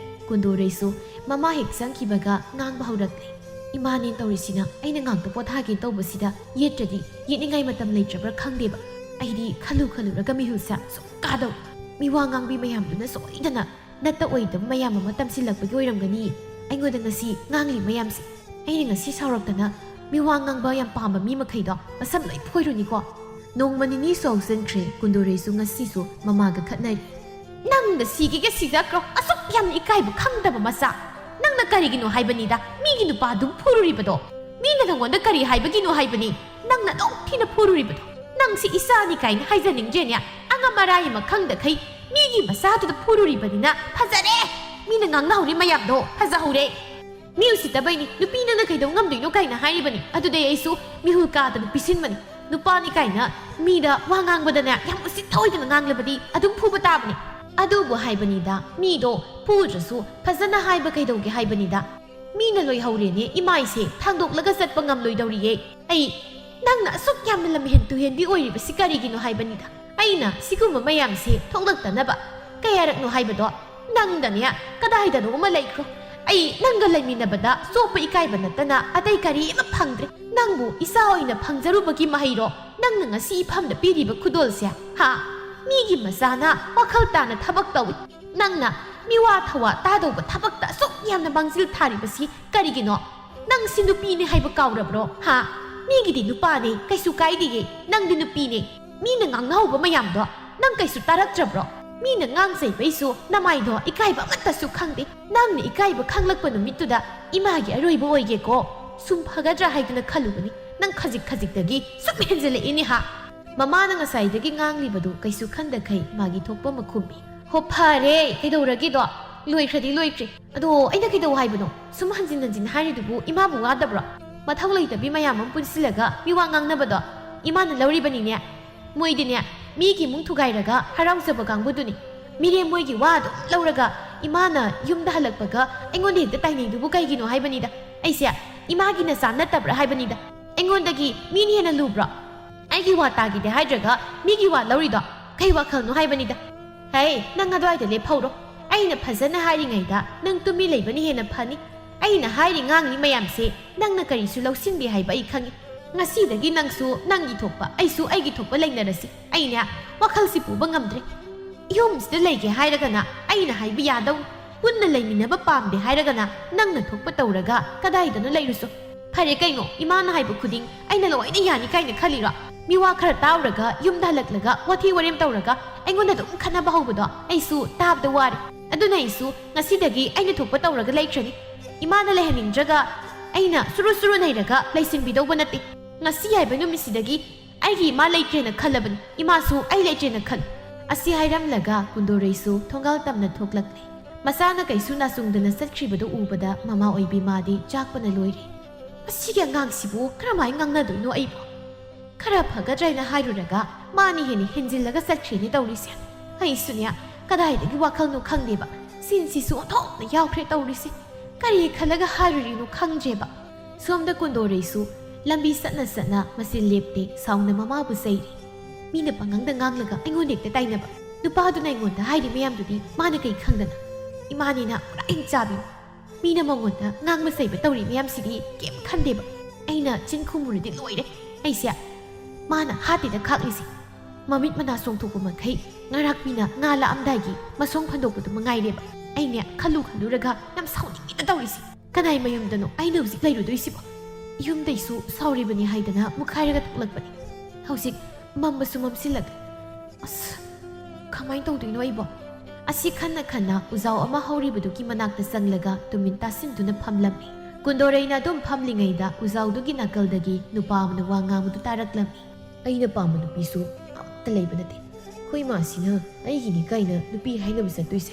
ꯀꯨꯟꯗꯣꯔꯩꯁꯨ ꯃꯃꯥ ꯍꯦꯛ ꯆꯪꯈꯤꯕꯒ ꯉꯥꯡꯕ ꯍꯧꯔꯛꯂꯦ꯫ "ꯏꯃꯥꯅꯦ ꯇꯧꯔꯤꯁꯤꯅ, ꯑꯩꯅ ꯉꯥꯛꯇ ꯄꯣꯊꯥꯒꯦ ꯇꯧꯕꯁꯤꯗ ꯌꯦꯠꯇ꯭ꯔꯗꯤ ꯌꯦꯠꯅꯤꯡꯉꯥꯏ ꯃꯇꯝ ꯂꯩꯇ꯭ꯔꯕ꯭ꯔꯥ ꯈꯪꯗꯦꯕ꯫ ꯑꯩꯗꯤ ꯈꯜꯂꯨ ꯈꯜꯂꯨꯔꯒ ꯃꯤꯍꯨꯜꯁꯦ ꯁꯨꯝ ꯀꯥꯗꯧ꯫ ꯃꯤꯋꯥ ꯉꯥꯡꯕꯤ ꯃꯌꯥꯝꯗꯨꯅ ꯁꯣꯏꯗꯅ ꯅꯠꯇ ꯑꯣꯏꯗꯕ ꯃꯌꯥꯝ ꯑꯃ ꯇꯝꯁꯤꯜꯂꯛꯄꯒꯤ ꯑꯣꯏꯔꯝꯒꯅꯤ ꯑꯩꯉꯣꯟꯗ ꯉꯁꯤ ꯉꯥꯡꯂꯤ ꯃꯌꯥꯝꯁꯦ꯫ ꯑꯩꯅ ꯉꯁꯤ ꯁꯥꯎꯔꯛꯇꯅ ꯃꯤꯋꯥ ꯉꯥꯡꯕ ꯌꯥꯝ ꯄꯥꯝꯕ ꯃꯤ ꯃꯈꯩꯗꯣ ꯃꯁꯝ ꯂꯣꯏ ꯐꯣꯏꯔꯨꯅꯤꯀꯣ"꯫ ꯅꯣꯡꯃ ꯅꯤꯅꯤ ꯁꯨꯍꯧꯖꯤꯟꯈ꯭ꯔꯦ꯫ ꯀꯨꯟꯗꯣꯔꯩꯁꯨ ꯉꯁꯤꯁꯨ ꯃꯃꯥꯒ ꯈꯠꯅꯔꯤ꯫ "ꯅꯪ ꯉꯁꯤꯒꯤꯒ ꯁꯤꯖꯈ꯭ꯔꯣ, ꯑꯁꯨꯛ ꯌꯥꯝꯅ ꯏꯀꯥꯏꯕ ꯈꯪꯗꯕ ꯃꯆꯥ꯫ ꯅꯪꯅ ꯀꯔꯤꯒꯤꯅꯣ ꯍꯥꯏꯕꯅꯤꯗ ꯃꯤꯒꯤ ꯅꯨꯄꯥꯗꯨ ꯐꯨꯔꯨꯔꯤꯕꯗꯣ? ꯃꯤꯅ ꯅꯪꯉꯣꯟꯗ ꯀꯔꯤ ꯍꯥꯏꯕꯒꯤꯅꯣ ꯍꯥꯏꯕꯅꯤ ꯅꯪꯅ ꯑꯗꯨꯛ ꯊꯤꯅ ꯐꯨꯔꯨꯔꯤꯕꯗꯣ? ꯅꯪꯁꯤ ꯏꯆꯥꯅꯤ ꯀꯥꯏꯅ ꯍꯥꯏꯖꯅꯤꯡꯗ꯭ꯔꯦꯅꯦ꯫ ꯑꯉꯝ ꯑꯔꯥꯏ ꯑꯃ ꯈꯪꯗꯈꯩ ꯃꯤꯒꯤ ꯃꯆꯥꯗꯨꯗ ꯐꯨꯔꯨꯔꯤꯕꯅꯤꯅ ꯐꯖꯔꯦ꯫ ꯃꯤꯅ ꯉꯥꯡꯅꯍꯧꯔꯤ ꯃꯌꯥꯝꯗꯣ ꯐꯖꯍꯧꯔꯦ꯫ ꯃꯤ ꯎꯁꯤꯠꯇꯕꯩꯅꯤ, ꯅꯨꯄꯤ ꯅꯪꯅ ꯀꯩꯗꯧ ꯉꯝꯗꯣꯏꯅꯣ ꯀꯥꯏꯅ ꯍꯥꯏꯔꯤꯕꯅꯤ꯫ ꯑꯗꯨꯗꯩ ꯑꯩꯁꯨ ꯃꯤꯍꯨꯜ ꯀꯥꯗꯅ ꯄꯤꯁꯤꯟꯕꯅꯤ꯫ ꯅꯨꯄꯥꯅꯤ ꯀꯥꯏꯅ ꯃꯤꯗ ꯋꯥ ꯉꯥꯡꯕꯗꯅꯦ ꯌꯥꯝ ꯎꯁꯤꯠ ꯊꯑꯣꯏꯗꯅ ꯉꯥꯡꯂꯕꯗꯤ ꯑꯗꯨꯝ ꯐꯨꯕ ꯇꯥꯕꯅꯤ꯫ ꯑꯗꯨꯕꯨ ꯍꯥꯏꯕꯅꯤꯗ, ꯃꯤꯗꯣ ꯐꯨꯗ꯭ꯔꯁꯨ ꯐꯖꯅ ꯍꯥꯏꯕ ꯀꯩꯗꯧꯒꯦ ꯍꯥꯏꯕꯅꯤꯗ꯫ ꯃꯤꯅ ꯂꯣꯏꯍꯧꯔꯦꯅꯦ ꯏꯃꯥꯏꯁꯦ, ꯊꯥꯡꯗꯣꯛꯂꯒ ꯆꯠꯄ ꯉꯝꯂꯣꯏꯗꯧꯔꯤꯌꯦ꯫ ꯑꯩ, ꯅꯪꯅ ꯑꯁꯨꯛ ꯌꯥꯝꯅ ꯂꯝꯍꯦꯟ ꯇꯨꯍꯦꯟꯕꯤ ꯑꯣꯏꯔꯤꯕꯁꯤ ꯀꯔꯤꯒꯤꯅꯣ ꯍꯥꯏꯕꯅꯤꯗ꯫ ꯑꯩꯅ ꯁꯤꯒꯨꯝꯕ ꯃꯌꯥꯝꯁꯦ ꯊꯣꯛꯂꯛꯇꯅꯕ ꯀꯌꯥꯔꯛꯅꯣ ꯍꯥꯏꯕꯗꯣ? ꯅꯪꯗꯅꯦ ꯀꯗꯥꯏꯗꯅꯣ ꯑꯃ ꯂꯩꯈ꯭ꯔꯣ꯫ ꯑꯩ ꯅꯪꯒ ꯂꯩꯃꯤꯟꯅꯕꯗ ꯆꯣꯞꯄ ꯏꯀꯥꯏꯕ ꯅꯠꯇꯅ ꯑꯇꯩ ꯀꯔꯤ ꯑꯃ ꯐꯪꯗ꯭ꯔꯦ꯫ ꯅꯪꯕꯨ ꯏꯆꯥ ꯑꯣꯏꯅ ꯐꯪꯖꯔꯨꯕꯒꯤ ꯃꯍꯩꯔꯣ ꯅꯪꯅ ꯉꯁꯤ ꯏꯐꯝꯗ ꯄꯤꯔꯤꯕ ꯈꯨꯗꯣꯜꯁꯦ? ꯍꯥ? ꯃꯤꯒꯤ ꯃꯆꯥꯅ ꯋꯥꯈꯜ ꯇꯥꯅ ꯊꯕꯛ ꯇꯧꯏ꯫ ꯅꯪꯅ ꯃꯤꯋꯥ ꯊꯋꯥ ꯇꯥꯗꯧꯕ ꯊꯕꯛꯇ ꯑꯁꯨꯛ ꯌꯥꯝꯅ ꯃꯥꯡꯖꯤꯜ ꯊꯥꯔꯤꯕꯁꯤ ꯀꯔꯤꯒꯤꯅꯣ? ꯅꯪ ꯁꯤ ꯅꯨꯄꯤꯅꯦ ꯍꯥꯏꯕ ꯀꯥꯎꯔꯕ꯭ꯔꯣ? ꯍꯥ? ꯃꯤꯒꯤꯗꯤ ꯅꯨꯄꯥꯅꯦ, ꯀꯩꯁꯨ ꯀꯥꯏꯗꯤꯌꯦ꯫ ꯅꯪꯗꯤ ꯅꯨꯄꯤꯅꯦ꯫ ꯃꯤꯅ ꯉꯥꯡꯅꯍꯧꯕ ꯃꯌꯥꯝꯗꯣ ꯅꯪ ꯀꯩꯁꯨ ꯇꯥꯔꯛꯇ꯭ꯔꯕ꯭ꯔꯣ? ꯃꯤꯅ ꯉꯥꯡꯖꯩꯕꯩꯁꯨ ꯅꯃꯥꯏꯗꯣ ꯏꯀꯥꯏꯕ ꯑꯃꯠꯇꯁꯨ ꯈꯪꯗꯦ꯫ ꯅꯪꯅ ꯏꯀꯥꯏꯕ ꯈꯪꯂꯛꯄ ꯅꯨꯃꯤꯠꯇꯨꯗ ꯏꯃꯥꯒꯤ ꯑꯔꯣꯏꯕ ꯑꯣꯏꯒꯦꯀꯣ꯫ ꯁꯨꯝ ꯐꯒꯗ꯭ꯔꯥ ꯍꯥꯏꯗꯅ ꯈꯜꯂꯨꯕꯅꯤ꯫ ꯅꯪ ꯈꯖꯤꯛ ꯈꯖꯤꯛꯇꯒꯤ ꯁꯨꯝ ꯍꯦꯟꯖꯜꯂꯛꯏꯅꯦ ꯍꯥ꯫ ꯃꯃꯥꯅ ꯉꯁꯥꯏꯗꯒꯤ ꯉꯥꯡꯂꯤꯕꯗꯨ ꯀꯩꯁꯨ ꯈꯟꯗꯈꯩ ꯃꯥꯒꯤ ꯊꯣꯛꯄ ꯑꯃ ꯈꯨꯝꯃꯤ꯫ "ꯍꯣ, ꯐꯔꯦ, ꯀꯩꯗꯧꯔꯒꯦꯗꯣ? ꯂꯣꯏꯈ꯭ꯔꯗꯤ ꯂꯣꯏꯈ꯭ꯔꯦ꯫ ꯑꯗꯣ ꯑꯩꯅ ꯀꯩꯗꯧ ꯍꯥꯏꯕꯅꯣ? ꯁꯨꯝ ꯍꯟꯖꯤꯟ ꯍꯟꯖꯤꯟ ꯍꯥꯏꯔꯤꯗꯨꯕꯨ ꯏꯃꯥꯕꯨ ꯋꯥꯗꯕ꯭ꯔꯣ? ꯃꯊꯧ ꯂꯩꯇꯕꯤ ꯃꯌꯥꯝ ꯑꯃ ꯄꯨꯟꯁꯤꯜꯂꯒ ꯃꯤꯋꯥ ꯉꯥꯡꯅꯕꯗꯣ ꯏꯃꯥꯅ ꯂꯧꯔꯤꯕꯅꯤꯅꯦ꯫ ꯃꯣꯏꯗꯤꯅꯦ, ꯃꯤꯒꯤ ꯏꯃꯨꯡ ꯊꯨꯒꯥꯏꯔꯒ ꯍꯔꯥꯎꯖꯕ ꯀꯥꯡꯕꯨꯗꯨꯅꯤ꯫ ꯃꯤꯔꯦꯝ ꯃꯣꯏꯒꯤ ꯋꯥ ꯑꯗꯨꯝ ꯂꯧꯔꯒ ꯏꯃꯥꯅ ꯌꯨꯝꯗ ꯍꯜꯂꯛꯄꯒ ꯑꯩꯉꯣꯟꯗ ꯍꯦꯛꯇ ꯇꯥꯏꯅꯩꯗꯨꯕꯨ ꯀꯩꯒꯤꯅꯣ ꯍꯥꯏꯕꯅꯤꯗ꯫ ꯑꯩꯁꯦ ꯏꯃꯥꯒꯤ ꯅꯆꯥ ꯅꯠꯇꯕ꯭ꯔꯥ ꯍꯥꯏꯕꯅꯤꯗ꯫ ꯑꯩꯉꯣꯟꯗꯒꯤ ꯃꯤꯅ ꯍꯦꯟꯅ ꯂꯨꯕ꯭ꯔꯣ?" ꯑꯩꯒꯤ ꯋꯥ ꯇꯥꯈꯤꯗꯦ ꯍꯥꯏꯗ꯭ꯔꯒ ꯃꯤꯒꯤ ꯋꯥ ꯂꯧꯔꯤꯗꯣ ꯀꯩ ꯋꯥꯈꯜꯅꯣ ꯍꯥꯏꯕꯅꯤꯗ꯫ ꯍꯦ, ꯅꯪ ꯑꯗꯨꯋꯥꯏꯗ ꯂꯦꯞꯍꯧꯔꯣ꯫ ꯑꯩꯅ ꯐꯖꯅ ꯍꯥꯏꯔꯤꯉꯩꯗ ꯅꯪ ꯇꯨꯃꯤ ꯂꯩꯕꯅ ꯍꯦꯟꯅ ꯐꯅꯤ꯫ ꯑꯩꯅ ꯍꯥꯏꯔꯤ ꯉꯥꯡꯂꯤ ꯃꯌꯥꯝꯁꯦ ꯅꯪꯅ ꯀꯔꯤꯁꯨ ꯂꯧꯁꯤꯟꯗꯦ ꯍꯥꯏꯕ ꯑꯩ ꯈꯪꯉꯤ꯫ ꯉꯁꯤꯗꯒꯤ ꯅꯪꯁꯨ ꯅꯪꯒꯤ ꯊꯣꯛꯄ, ꯑꯩꯁꯨ ꯑꯩꯒꯤ ꯊꯣꯛꯄ ꯂꯩꯅꯔꯁꯤ꯫ ꯑꯩꯅꯦ, ꯋꯥꯈꯜꯁꯤ ꯄꯨꯕ ꯉꯝꯗ꯭ꯔꯦ꯫ ꯌꯨꯝꯁꯤꯗ ꯂꯩꯒꯦ ꯍꯥꯏꯔꯒꯅ ꯑꯩꯅ ꯍꯥꯏꯕ ꯌꯥꯗꯧ, ꯄꯨꯟꯅ ꯂꯩꯃꯤꯟꯅꯕ ꯄꯥꯝꯗꯦ ꯍꯥꯏꯔꯒꯅ ꯅꯪꯅ ꯊꯣꯛꯄ ꯇꯧꯔꯒ ꯀꯗꯥꯏꯗꯅꯣ ꯂꯩꯔꯨꯁꯣ꯫ ꯐꯔꯦ ꯀꯩꯅꯣ, ꯏꯃꯥꯅ ꯍꯥꯏꯕ ꯈꯨꯗꯤꯡ ꯑꯩꯅ ꯂꯣꯏꯅ ꯌꯥꯅꯤ ꯀꯥꯏꯅ ꯈꯜꯂꯤꯔꯣ? ꯃꯤꯋꯥ ꯈꯔ ꯇꯥꯎꯔꯒ ꯌꯨꯝꯗ ꯍꯜꯂꯛꯂꯒ ꯋꯥꯊꯤ ꯋꯥꯔꯦꯝ ꯇꯧꯔꯒ ꯑꯩꯉꯣꯟꯗ ꯑꯗꯨꯝ ꯈꯠꯅꯕ ꯍꯧꯕꯗꯣ ꯑꯩꯁꯨ ꯇꯥꯕꯗ ꯋꯥꯔꯦ꯫ ꯑꯗꯨꯅ ꯑꯩꯁꯨ ꯉꯁꯤꯗꯒꯤ ꯑꯩꯅ ꯊꯣꯛꯄ ꯇꯧꯔꯒ ꯂꯩꯈ꯭ꯔꯅꯤ꯫ ꯏꯃꯥꯅ ꯂꯩꯍꯟꯅꯤꯡꯗ꯭ꯔꯒ ꯑꯩꯅ ꯁꯨꯔꯨ ꯁꯨꯔꯨ ꯅꯩꯔꯒ ꯂꯩꯁꯤꯟꯕꯤꯗꯧꯕ ꯅꯠꯇꯦ꯫ ꯉꯁꯤ ꯍꯥꯏꯕ ꯅꯨꯃꯤꯠꯁꯤꯗꯒꯤ ꯑꯩꯒꯤ ꯏꯃꯥ ꯂꯩꯇ꯭ꯔꯦꯅ ꯈꯜꯂꯕꯅꯤ, ꯏꯃꯥꯁꯨ ꯑꯩ ꯂꯩꯇ꯭ꯔꯦꯅ ꯈꯜꯂꯨ꯫ ꯑꯁꯤ ꯍꯥꯏꯔꯝꯂꯒ ꯀꯨꯟꯗꯣꯔꯩꯁꯨ ꯊꯣꯡꯒꯥꯜ ꯇꯝꯅ ꯊꯣꯛꯂꯛꯂꯦ꯫ ꯃꯆꯥꯅ ꯀꯩꯁꯨ ꯅꯥꯆꯨꯡꯗꯅ ꯆꯠꯈ꯭ꯔꯤꯕꯗꯨ ꯎꯕꯗ ꯃꯃꯥ ꯑꯣꯏꯕꯤ ꯃꯥꯗꯤ ꯆꯥꯛꯄꯅ ꯂꯣꯏꯔꯦ꯫ ꯃꯁꯤꯒꯤ ꯑꯉꯥꯡꯁꯤꯕꯨ ꯀꯔꯝꯍꯥꯏꯅ ꯉꯥꯡꯅꯗꯣꯏꯅꯣ ꯑꯩꯕꯨ? ꯈꯔ ꯐꯒꯗ꯭ꯔꯥ ꯍꯥꯏꯅ ꯍꯥꯏꯔꯨꯔꯒ ꯃꯥꯅ ꯍꯦꯟꯅ ꯍꯦꯟꯖꯤꯜꯂꯒ ꯆꯠꯈ꯭ꯔꯦꯅꯦ ꯇꯧꯔꯤꯁꯦ꯫ ꯑꯩꯁꯨꯅꯦ, ꯀꯗꯥꯏꯗꯒꯤ ꯋꯥꯈꯜꯅꯣ ꯈꯪꯗꯦꯕ, ꯁꯤꯟꯁꯤꯁꯨ ꯑꯣꯟꯊꯣꯛꯅ ꯌꯥꯎꯈ꯭ꯔꯦ ꯇꯧꯔꯤꯁꯦ꯫ ꯀꯔꯤ ꯈꯜꯂꯒ ꯍꯥꯏꯔꯨꯔꯤꯅꯣ ꯈꯪꯗ꯭ꯔꯦꯕ꯫ ꯁꯣꯝꯗ ꯀꯨꯟꯗꯣꯔꯩꯁꯨ ꯂꯝꯕꯤ ꯆꯠꯅ ꯆꯠꯅ ꯃꯆꯤꯟ ꯂꯦꯞꯇꯦ, ꯁꯥꯎꯅ ꯃꯃꯥꯕꯨ ꯆꯩꯔꯤ꯫ ꯃꯤꯅ ꯄꯉꯥꯡꯗ ꯉꯥꯡꯂꯒ ꯑꯩꯉꯣꯟꯗ ꯍꯦꯛꯇ ꯇꯥꯏꯅꯕ꯫ ꯅꯨꯄꯥꯗꯨꯅ ꯑꯩꯉꯣꯟꯗ ꯍꯥꯏꯔꯤ ꯃꯌꯥꯝꯗꯨꯗꯤ ꯃꯥꯅ ꯀꯩ ꯈꯪꯗꯅ? ꯏꯃꯥꯅꯤꯅ ꯄꯨꯔꯥ ꯍꯤꯡꯆꯥꯕꯤꯅꯤ꯫ ꯃꯤꯅ ꯃꯉꯣꯟꯗ ꯉꯥꯡꯕ ꯆꯩꯕ ꯇꯧꯔꯤ ꯃꯌꯥꯝꯁꯤꯗꯤ ꯀꯩꯝ ꯈꯟꯗꯦꯕ꯫ ꯑꯩꯅ ꯆꯤꯟ ꯈꯨꯝꯃꯨꯔꯗꯤ ꯂꯣꯏꯔꯦ ꯑꯩꯁꯦ꯫ ꯃꯥꯅ ꯍꯥꯠꯇꯦꯗ ꯈꯥꯛꯂꯤꯁꯦ꯫ ꯃꯃꯤꯠ ꯃꯅꯥ ꯆꯣꯡꯊꯣꯛꯄ ꯃꯈꯩ ꯉꯥꯔꯥꯛꯄꯤꯅ ꯉꯥ ꯂꯥꯛꯑꯝꯗꯥꯏꯒꯤ ꯃꯁꯣꯡ ꯐꯟꯗꯣꯛꯄꯗꯨ ꯃꯉꯥꯏꯔꯦꯕ꯫ ꯑꯩꯅꯦ, ꯈꯜꯂꯨ ꯈꯜꯂꯨꯔꯒ ꯌꯥꯝ ꯁꯥꯎꯅꯤꯡꯉꯤꯗ ꯇꯧꯔꯤꯁꯦ꯫ ꯀꯅꯥꯏ ꯃꯌꯨꯝꯗꯅꯣ ꯑꯩꯅ ꯍꯧꯖꯤꯛ ꯂꯩꯔꯨꯗꯣꯏꯁꯤꯕꯣ? ꯌꯨꯝꯗꯩꯁꯨ ꯁꯥꯎꯔꯤꯕꯅꯤ ꯍꯥꯏꯗꯅ ꯃꯨꯛꯈꯥꯏꯔꯒ ꯊꯣꯛꯂꯛꯄꯅꯤ꯫ ꯍꯧꯖꯤꯛ ꯃꯝꯕꯁꯨ ꯃꯝꯁꯤꯜꯂꯛꯂꯦ꯫ ꯑꯁ, ꯀꯃꯥꯏꯅ ꯇꯧꯗꯣꯏꯅꯣ ꯑꯩꯕꯣ? ꯑꯁꯤ ꯈꯟꯅ ꯈꯟꯅ ꯎꯖꯥꯎ ꯑꯃ ꯍꯧꯔꯤꯕꯗꯨꯒꯤ ꯃꯅꯥꯛꯇ ꯆꯪꯂꯒ ꯇꯨꯃꯤꯟ ꯇꯥꯁꯤꯟꯗꯨꯅ ꯐꯝꯂꯝꯃꯤ꯫ ꯀꯨꯟꯗꯣꯔꯩꯅ ꯑꯗꯨꯝ ꯐꯝꯂꯤꯉꯩꯗ ꯎꯖꯥꯎꯗꯨꯒꯤ ꯅꯥꯀꯜꯗꯒꯤ ꯅꯨꯄꯥ ꯑꯃꯅ ꯋꯥ ꯉꯥꯡꯕꯗꯨ ꯇꯥꯔꯛꯂꯝꯃꯤ꯫ ꯑꯩꯅ ꯄꯥꯝꯕ ꯅꯨꯄꯤꯁꯨ ꯑꯝꯇ ꯂꯩꯕ ꯅꯠꯇꯦ꯫ ꯑꯩꯈꯣꯏ ꯃꯥꯁꯤꯅ ꯑꯩꯒꯤꯅꯤ ꯀꯥꯏꯅ ꯅꯨꯄꯤ ꯍꯥꯏꯅꯕ ꯆꯠꯇꯣꯏꯁꯦ꯫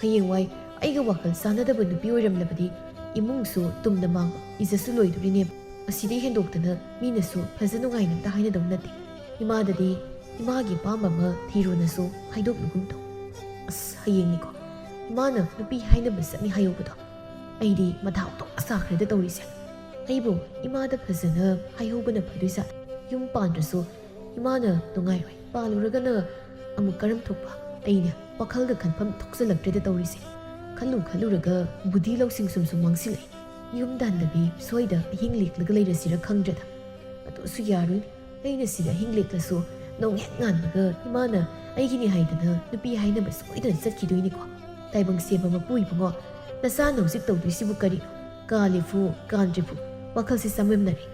ꯍꯌꯦꯡꯋꯥꯏ ꯑꯩꯒ ꯋꯥꯈꯜ ꯆꯥꯟꯅꯗꯕ ꯅꯨꯄꯤ ꯑꯣꯏꯔꯝꯂꯕꯗꯤ ꯏꯃꯨꯡꯁꯨ ꯇꯨꯝꯅ ꯃꯥꯡꯕ, ꯏꯖꯠꯁꯨ ꯂꯣꯏꯗꯣꯔꯤꯅꯦꯕ꯫ ꯑꯁꯤꯗꯩ ꯍꯦꯟꯗꯣꯛꯇꯅ ꯃꯤꯅꯁꯨ ꯐꯖ ꯅꯨꯡꯉꯥꯏꯅ ꯑꯝꯇ ꯍꯥꯏꯅꯗꯧ ꯅꯠꯇꯦ꯫ ꯏꯃꯥꯗꯗꯤ ꯏꯃꯥꯒꯤ ꯑꯄꯥꯝꯕ ꯑꯃ ꯊꯤꯔꯣꯅꯁꯨ ꯍꯥꯏꯗꯣꯛꯂꯨꯒꯨꯝ ꯇꯧ꯫ ꯑꯁ, ꯍꯌꯦꯡꯅꯤꯀꯣ ꯏꯃꯥꯅ ꯅꯨꯄꯤ ꯍꯥꯏꯅꯕ ꯆꯠꯅꯤ ꯍꯥꯏꯍꯧꯕꯗꯣ꯫ ꯑꯩꯗꯤ ꯃꯊꯥ ꯑꯣꯟꯊꯣꯛꯅ ꯁꯥꯈ꯭ꯔꯦꯗ ꯇꯧꯔꯤꯁꯦ꯫ ꯑꯩꯕꯨ ꯏꯃꯥꯗ ꯐꯖꯅ ꯍꯥꯏꯍꯧꯕꯅ ꯐꯗꯣꯏꯖꯥꯠ꯫ ꯌꯨꯝ ꯄꯥꯟꯗ꯭ꯔꯁꯨ ꯏꯃꯥꯅ ꯅꯨꯡꯉꯥꯏꯔꯣꯏ, ꯄꯥꯜꯂꯨꯔꯒꯅ ꯑꯃꯨꯛ ꯀꯔꯝ ꯊꯣꯛꯄ? ꯑꯩꯅ ꯋꯥꯈꯜꯒ ꯈꯟꯐꯝ ꯊꯣꯛꯆꯜꯂꯛꯇ꯭ꯔꯦꯗ ꯇꯧꯔꯤꯁꯦ꯫ ꯈꯜꯂꯨ ꯈꯜꯂꯨꯔꯒ ꯕꯨꯙꯤ ꯂꯧꯁꯤꯡ ꯁꯨꯝ ꯁꯨꯝ ꯃꯥꯡꯁꯤꯜꯂꯛꯏ꯫ ꯌꯨꯝ ꯗꯥꯟꯗꯕꯤ ꯁ꯭ꯋꯥꯏꯗ ꯑꯍꯤꯡ ꯂꯦꯛꯂꯒ ꯂꯩꯔꯁꯤꯔ ꯈꯪꯗ꯭ꯔꯦꯗ꯫ ꯑꯗꯨꯁꯨ ꯌꯥꯔꯣꯏ꯫ ꯑꯩꯅ ꯁꯤꯗ ꯑꯍꯤꯡ ꯂꯦꯛꯂꯁꯨ ꯅꯣꯡ ꯍꯦꯛ ꯉꯥꯟꯕꯒ ꯏꯃꯥꯅ ꯑꯩꯒꯤꯅꯤ ꯍꯥꯏꯗꯅ ꯅꯨꯄꯤ ꯍꯥꯏꯅꯕ ꯁꯣꯏꯗꯅ ꯆꯠꯈꯤꯗꯣꯏꯅꯤꯀꯣ꯫ ꯇꯥꯏꯕꯪ ꯁꯦꯝꯕ ꯃꯄꯨ ꯏꯕꯨꯡꯉꯣ, ꯅꯆꯥꯅ ꯍꯧꯖꯤꯛ ꯇꯧꯗꯣꯏꯁꯤꯕꯨ ꯀꯔꯤꯅꯣ? ꯀꯥ ꯂꯦꯐꯨ, ꯀꯥꯟꯗ꯭ꯔꯤꯐꯨ, ꯋꯥꯈꯜꯁꯤ ꯆꯃꯝꯅꯔꯦ꯫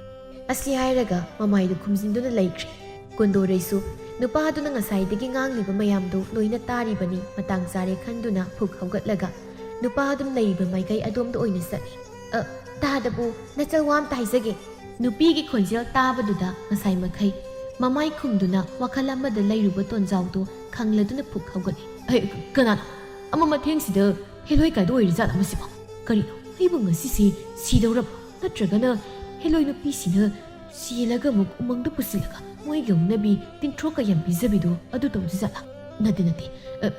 ꯑꯁꯤ ꯍꯥꯏꯔꯒ ꯃꯃꯥꯏꯗꯨ ꯈꯨꯝꯖꯤꯟꯗꯨꯅ ꯂꯩꯈ꯭ꯔꯦ꯫ ꯀꯨꯟꯗꯣꯔꯩꯁꯨ ꯅꯨꯄꯥꯗꯨꯅ ꯉꯁꯥꯏꯗꯒꯤ ꯉꯥꯡꯂꯤꯕ ꯃꯌꯥꯝꯗꯨ ꯂꯣꯏꯅ ꯇꯥꯔꯤꯕꯅꯤ꯫ ꯃꯇꯥꯡ ꯆꯥꯔꯦ ꯈꯟꯗꯨꯅ ꯐꯨꯛ ꯍꯧꯒꯠꯂꯒ ꯅꯨꯄꯥꯗꯨꯅ ꯂꯩꯔꯤꯕ ꯃꯥꯏꯀꯩ ꯑꯗꯣꯝꯗ ꯑꯣꯏꯅ ꯆꯠꯂꯤ꯫ "ꯑ, ꯇꯥꯗꯕꯨ ꯅꯆꯜ ꯋꯥ ꯑꯝꯇ ꯍꯥꯏꯖꯒꯦ꯫" ꯅꯨꯄꯤꯒꯤ ꯈꯣꯟꯖꯦꯜ ꯇꯥꯕꯗꯨꯗ ꯉꯁꯥꯏ ꯃꯈꯩ ꯃꯃꯥꯏ ꯈꯨꯝꯗꯨꯅ ꯋꯥꯈꯜ ꯑꯃꯗ ꯂꯩꯔꯨꯕ ꯇꯣꯟꯖꯥꯎꯗꯨ ꯈꯪꯂꯗꯨꯅ ꯐꯨꯛ ꯍꯧꯒꯠꯂꯤ꯫ "ꯑꯩ, ꯀꯅꯥꯅꯣ? ꯑꯃ ꯃꯊꯦꯡꯁꯤꯗ ꯍꯦꯂꯣꯏ ꯀꯥꯏꯗ ꯑꯣꯏꯔꯤꯖꯥꯠꯅꯣ ꯃꯁꯤꯕꯣ? ꯀꯔꯤꯅꯣ? ꯑꯩꯕꯨ ꯉꯁꯤꯁꯦ ꯁꯤꯗꯧꯔꯕ? ꯅꯠꯇ꯭ꯔꯒꯅ ꯍꯦꯂꯣꯏ ꯅꯨꯄꯤꯁꯤꯅ ꯆꯦꯜꯂꯒ ꯑꯃꯨꯛ ꯎꯃꯪꯗ ꯄꯨꯁꯤꯜꯂꯒ ꯃꯣꯏꯒꯤ ꯍꯧꯅꯕꯤ ꯇꯤꯟꯊ꯭ꯔꯣꯛꯀ ꯌꯥꯝ ꯄꯤꯖꯕꯤꯗꯣ ꯑꯗꯨ ꯇꯧꯗꯣꯏꯖꯥꯠꯂꯥ? ꯅꯠꯇꯦ, ꯅꯠꯇꯦ, ꯑ,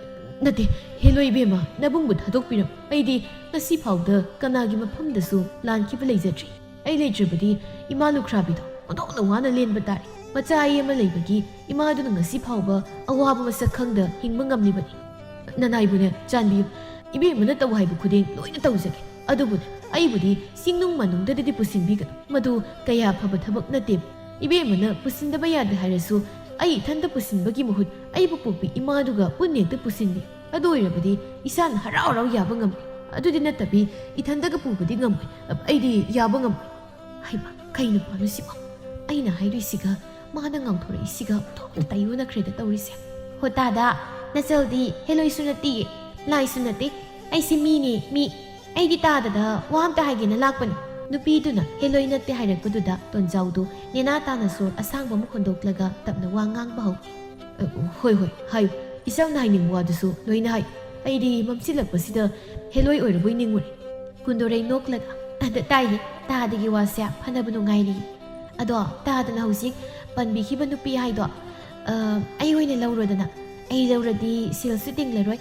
ꯅꯠꯇꯦ, ꯍꯦꯂꯣꯏ ꯏꯕꯦꯝꯃ, ꯅꯕꯨꯡꯕꯨ ꯊꯥꯗꯣꯛꯄꯤꯔꯝꯃꯨ꯫ ꯑꯩꯗꯤ ꯉꯁꯤ ꯐꯥꯎꯗ ꯀꯅꯥꯒꯤ ꯃꯐꯝꯗꯁꯨ ꯂꯥꯟꯈꯤꯕ ꯂꯩꯖꯗ꯭ꯔꯤ꯫ ꯑꯩ ꯂꯩꯇ꯭ꯔꯕꯗꯤ ꯏꯃꯥ ꯂꯨꯈ꯭ꯔꯥꯕꯤꯗꯣ ꯑꯣꯟꯊꯣꯛꯅ ꯋꯥꯅ ꯂꯦꯟꯕ ꯇꯥꯔꯦ꯫ ꯃꯆꯥ ꯑꯩ ꯑꯃ ꯂꯩꯕꯒꯤ ꯏꯃꯥꯗꯨꯅ ꯉꯁꯤ ꯐꯥꯎꯕ ꯑꯋꯥꯕ ꯃꯁꯛ ꯈꯪꯗ ꯍꯤꯡꯕ ꯉꯝꯂꯤꯕꯅꯤ꯫ ꯅꯅꯥꯏꯕꯨꯅꯦ ꯆꯥꯟꯕꯤꯌꯨ꯫ ꯏꯕꯦꯝꯃꯅ ꯇꯧ ꯍꯥꯏꯕ ꯈꯨꯗꯤꯡ ꯂꯣꯏꯅ ꯇꯧꯖꯒꯦ꯫ ꯑꯗꯨꯕꯨꯅꯦ, ꯑꯩꯕꯨꯗꯤ ꯆꯤꯡꯅꯨꯡ ꯃꯥꯅꯨꯡꯗꯗꯗꯤ ꯄꯨꯁꯤꯟꯕꯤꯒꯅꯨ꯫ ꯃꯗꯨ ꯀꯌꯥ ꯐꯕ ꯊꯕꯛ ꯅꯠꯇꯦ꯫ ꯏꯕꯦꯝꯃꯅ ꯄꯨꯁꯤꯟꯗꯕ ꯌꯥꯗꯦ ꯍꯥꯏꯔꯁꯨ ꯑꯩ ꯏꯊꯟꯇ ꯄꯨꯁꯤꯟꯕꯒꯤ ꯃꯍꯨꯠ ꯑꯩꯕꯨ ꯄꯣꯛꯄꯤ ꯏꯃꯥꯗꯨꯒ ꯄꯨꯟꯅ ꯍꯦꯛꯇ ꯄꯨꯁꯤꯟꯕꯤ꯫ ꯑꯗꯨ ꯑꯣꯏꯔꯕꯗꯤ ꯏꯁꯥꯅ ꯍꯔꯥꯎ ꯍꯔꯥꯎ ꯌꯥꯕ ꯉꯝꯃꯤ꯫ ꯑꯗꯨꯗꯤ ꯅꯠꯇꯕꯤ ꯏꯊꯟꯇꯒ ꯄꯨꯕꯗꯤ ꯉꯝꯃꯣꯏ꯫ ꯑꯩꯗꯤ ꯌꯥꯕ ꯉꯝꯃꯣꯏ꯫ ꯍꯩꯃꯥ, ꯀꯩꯅꯣ ꯄꯥꯅꯨꯁꯤꯕꯣ? ꯑꯩꯅ ꯍꯥꯏꯗꯣꯏꯁꯤꯒ ꯃꯥꯅ ꯉꯥꯡꯊꯣꯔꯛꯏꯁꯤꯒ ꯑꯣꯟꯊꯣꯛꯅ ꯇꯥꯏꯑꯣꯟꯅꯈ꯭ꯔꯦꯗ ꯇꯧꯔꯤꯁꯦ꯫ ꯍꯣ ꯇꯥꯗ, ꯅꯆꯜꯗꯤ ꯍꯦꯂꯣꯏꯁꯨ ꯅꯠꯇꯤꯌꯦ, ꯂꯥꯏꯁꯨ ꯅꯠꯇꯦ꯫ ꯑꯩꯁꯦ ꯃꯤꯅꯦ, ꯃꯤ꯫ ꯑꯩꯗꯤ ꯇꯥꯗꯗ ꯋꯥ ꯑꯝꯇ ꯍꯥꯏꯒꯦꯅ ꯂꯥꯛꯄꯅꯤ꯫ ꯅꯨꯄꯤꯗꯨꯅ ꯍꯦꯂꯣꯏ ꯅꯠꯇꯦ ꯍꯥꯏꯔꯛꯄꯗꯨꯗ ꯇꯣꯟꯖꯥꯎꯗꯨ ꯅꯦꯅꯥ ꯇꯥꯅ ꯁꯣꯔ ꯑꯁꯥꯡꯕ ꯑꯃ ꯍꯣꯟꯗꯣꯛꯂꯒ ꯇꯞꯅ ꯋꯥ ꯉꯥꯡꯕ ꯍꯧꯏ꯫ "ꯑ, ꯍꯣꯏ, ꯍꯣꯏ, ꯍꯥꯏꯌꯨ꯫ ꯏꯆꯝꯅ ꯍꯥꯏꯅꯤꯡꯕ ꯋꯥꯗꯨꯁꯨ ꯂꯣꯏꯅ ꯍꯥꯏꯌꯨ꯫ ꯑꯩꯗꯤ ꯃꯝꯁꯤꯜꯂꯛꯄꯁꯤꯗ ꯍꯦꯂꯣꯏ ꯑꯣꯏꯔꯕꯣꯏ ꯅꯤꯡꯉꯨꯔꯦ꯫" ꯀꯨꯟꯗꯣꯔꯩ ꯅꯣꯛꯂꯒ, "ꯑꯗ ꯇꯥꯏꯌꯦ, ꯇꯥꯗꯒꯤ ꯋꯥꯁꯦ ꯐꯅꯕ ꯅꯨꯡꯉꯥꯏꯔꯤꯌꯦ꯫ ꯑꯗꯣ ꯇꯥꯗꯅ ꯍꯧꯖꯤꯛ ꯄꯟꯕꯤꯈꯤꯕ ꯅꯨꯄꯤ ꯍꯥꯏꯗꯣ, ꯑ, ꯑꯩ ꯑꯣꯏꯅ ꯂꯧꯔꯣꯗꯅ꯫ ꯑꯩ ꯂꯧꯔꯗꯤ ꯁꯦꯜꯁꯨ ꯇꯤꯡꯂꯔꯣꯏ,